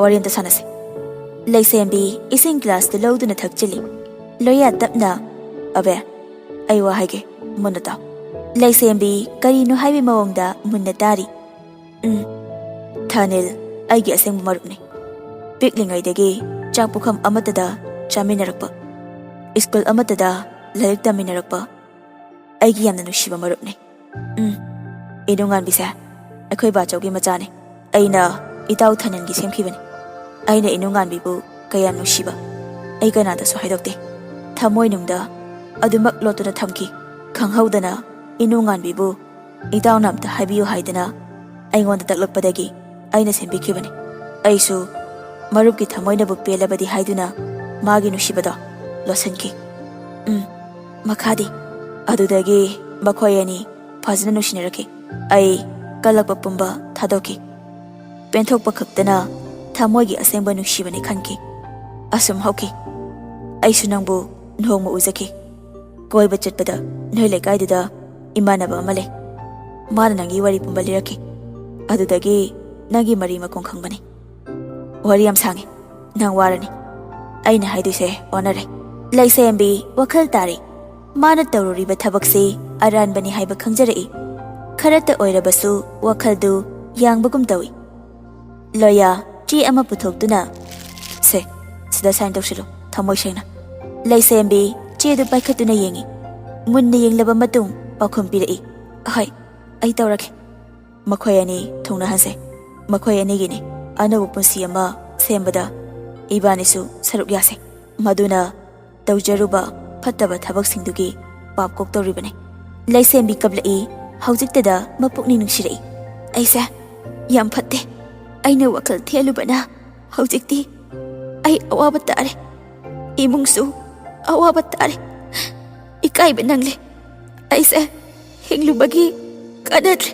ꯋꯥꯔꯤ ꯑꯝꯇ ꯁꯥꯟꯅꯁꯤ꯫" ꯂꯩꯁꯦꯝꯕꯤ ꯏꯁꯤꯡ ꯒ꯭ꯂꯥꯁꯇꯨ ꯂꯧꯗꯨꯅ ꯊꯛꯆꯤꯜꯂꯤ꯫ ꯂꯣꯌꯥ ꯇꯞꯅ, "ꯑꯕꯦ, ꯑꯩ ꯋꯥ ꯍꯥꯏꯒꯦ, ꯃꯨꯟꯅ ꯇꯥꯎ꯫" ꯂꯩꯁꯦꯝꯕꯤ ꯀꯔꯤꯅꯣ ꯍꯥꯏꯕꯒꯤ ꯃꯑꯣꯡꯗ ꯃꯨꯟꯅ ꯇꯥꯔꯤ꯫ "ꯎꯝ, ꯊꯥꯅꯤꯜ ꯑꯩꯒꯤ ꯑꯁꯦꯡꯕ ꯃꯔꯨꯞꯅꯤ꯫ ꯄꯤꯛꯂꯤꯉꯩꯗꯒꯤ ꯆꯥꯛ ꯄꯨꯈꯝ ꯑꯃꯠꯇꯗ ꯆꯥꯃꯤꯟꯅꯔꯛꯄ, ꯁ꯭ꯀꯨꯜ ꯑꯃꯠꯇꯗ ꯂꯥꯏꯔꯤꯛ ꯇꯝꯃꯤꯟꯅꯔꯛꯄ ꯑꯩꯒꯤ ꯌꯥꯝꯅ ꯅꯨꯡꯁꯤꯕ ꯃꯔꯨꯞꯅꯤ꯫ ꯎꯝ, ꯏꯅꯨꯉꯥꯟꯕꯤꯁꯦ ꯑꯩꯈꯣꯏ ꯕꯥꯆꯧꯒꯤ ꯃꯆꯥꯅꯤ꯫ ꯑꯩꯅ ꯏꯇꯥꯎ ꯊꯥꯅꯤꯜꯒꯤ ꯁꯦꯝꯈꯤꯕꯅꯤ꯫ ꯑꯩꯅ ꯏꯅꯨꯉꯥꯟꯕꯤꯕꯨ ꯀꯌꯥꯝ ꯅꯨꯡꯁꯤꯕ ꯑꯩ ꯀꯅꯥꯗꯁꯨ ꯍꯥꯏꯗꯣꯛꯇꯦ꯫ ꯊꯃꯣꯏꯅꯨꯡꯗ ꯑꯗꯨꯃꯛ ꯂꯣꯠꯇꯨꯅ ꯊꯝꯈꯤ꯫ ꯈꯪꯍꯧꯗꯅ ꯏꯅꯨꯉꯥꯟꯕꯤꯕꯨ ꯏꯇꯥꯎꯅ ꯑꯝꯇ ꯍꯥꯏꯕꯤꯌꯨ ꯍꯥꯏꯗꯅ ꯑꯩꯉꯣꯟꯗ ꯇꯛꯂꯛꯄꯗꯒꯤ ꯑꯩꯅ ꯁꯦꯝꯕꯤꯈꯤꯕꯅꯤ꯫ ꯑꯩꯁꯨ ꯃꯔꯨꯞꯀꯤ ꯊꯃꯣꯏꯅꯕꯨ ꯄꯦꯜꯂꯕꯗꯤ ꯍꯥꯏꯗꯨꯅ ꯃꯥꯒꯤ ꯅꯨꯡꯁꯤꯕꯗꯣ ꯂꯣꯠꯁꯤꯟꯈꯤ꯫ ꯎꯝ, ꯃꯈꯥꯗꯤ? ꯑꯗꯨꯗꯒꯤ ꯃꯈꯣꯏ ꯑꯅꯤ ꯐꯖꯅ ꯅꯨꯡꯁꯤꯅꯔꯛꯈꯤ꯫ ꯑꯩ ꯀꯜꯂꯛꯄ ꯄꯨꯝꯕ ꯊꯥꯗꯣꯛꯈꯤ꯫ ꯄꯦꯟꯊꯣꯛꯄ ꯈꯛꯇꯅ ꯊꯃꯣꯏꯒꯤ ꯑꯁꯦꯡꯕ ꯅꯨꯡꯁꯤꯕꯅꯤ ꯈꯟꯈꯤ꯫ ꯑꯁꯨꯝ ꯍꯧꯈꯤ꯫ ꯑꯩꯁꯨ ꯅꯪꯕꯨ ꯅꯣꯡꯃ ꯎꯖꯈꯤ꯫ ꯀꯣꯏꯕ ꯆꯠꯄꯗ ꯅꯣꯏ ꯂꯩꯀꯥꯏꯗꯨꯗ ꯏꯃꯥꯟꯅꯕ ꯑꯃ ꯂꯩ꯫ ꯃꯥꯅ ꯅꯪꯒꯤ ꯋꯥꯔꯤ ꯄꯨꯝꯕ ꯂꯤꯔꯛꯈꯤ꯫ ꯑꯗꯨꯗꯒꯤ ꯅꯪꯒꯤ ꯃꯔꯤ ꯃꯈꯣꯡ ꯈꯪꯕꯅꯤ꯫ ꯋꯥꯔꯤ ꯌꯥꯝ ꯁꯥꯡꯉꯤ꯫ ꯅꯪ ꯋꯥꯔꯅꯤ꯫ ꯑꯩꯅ ꯍꯥꯏꯗꯣꯏꯁꯦ ꯋꯥꯅꯔꯦ꯫ ꯂꯩꯁꯦꯝꯕꯤ ꯋꯥꯈꯜ ꯇꯥꯔꯦ꯫ ꯃꯥꯅ ꯇꯧꯔꯨꯔꯤꯕ ꯊꯕꯛꯁꯤ ꯑꯔꯥꯟꯕꯅꯤ ꯍꯥꯏꯕ ꯈꯪꯖꯔꯛꯏ꯫ ꯈꯔꯇ ꯑꯣꯏꯔꯕꯁꯨ ꯋꯥꯈꯜꯗꯨ ꯌꯥꯡꯕꯒꯨꯝ ꯇꯧꯏ꯫ ꯂꯣꯌꯥ, ꯆꯦ ꯑꯃ ꯄꯨꯊꯣꯛꯇꯨꯅ, "ꯁꯦ, ꯁꯤꯗ ꯁꯥꯏꯟ ꯇꯧꯁꯤꯜꯂꯨ, ꯊꯃꯣꯏ ꯁꯦꯡꯅ꯫" ꯂꯩꯁꯦꯝꯕꯤ ꯆꯦꯗꯨ ꯄꯥꯏꯈꯠꯇꯨꯅ ꯌꯦꯡꯏ꯫ ꯃꯨꯟꯅ ꯌꯦꯡꯂꯕ ꯃꯇꯨꯡ ꯄꯥꯎꯈꯨꯝ ꯄꯤꯔꯛꯏ, "ꯍꯣꯏ, ꯑꯩ ꯇꯧꯔꯒꯦ꯫" ꯃꯈꯣꯏ ꯑꯅꯤ ꯊꯨꯡꯅꯍꯟꯁꯦ꯫ ꯃꯈꯣꯏ ꯑꯅꯤꯒꯤꯅꯤ꯫ ꯑꯅꯧꯕ ꯄꯨꯟꯁꯤ ꯑꯃ ꯁꯦꯝꯕꯗ ꯏꯕꯥꯅꯤꯁꯨ ꯁꯔꯨꯛ ꯌꯥꯁꯦ꯫ ꯃꯗꯨꯅ ꯇꯧꯖꯔꯨꯕ ꯐꯠꯇꯕ ꯊꯕꯛꯁꯤꯡꯗꯨꯒꯤ ꯄꯥꯞ ꯀꯣꯛꯇꯧꯔꯤꯕꯅꯤ꯫ ꯂꯩꯁꯦꯝꯕꯤ ꯀꯞꯂꯛꯏ꯫ ꯍꯧꯖꯤꯛꯇꯗ ꯃꯄꯨꯛꯅꯤꯡ ꯅꯨꯡꯁꯤꯔꯛꯏ꯫ "ꯑꯩꯁꯦ ꯌꯥꯝ ꯐꯠꯇꯦ꯫ ꯑꯩꯅ ꯋꯥꯈꯜ ꯊꯦꯜꯂꯨꯕꯅ ꯍꯧꯖꯤꯛꯇꯤ ꯑꯩ ꯑꯋꯥꯕ ꯇꯥꯔꯦ꯫ ꯏꯃꯨꯡꯁꯨ ꯑꯋꯥꯕ ꯇꯥꯔꯦ꯫ ꯏꯀꯥꯏꯕ ꯅꯪꯂꯦ꯫ ꯑꯩꯁꯦ ꯍꯤꯡꯂꯨꯕꯒꯤ ꯀꯥꯟꯅꯗ꯭ꯔꯦ꯫"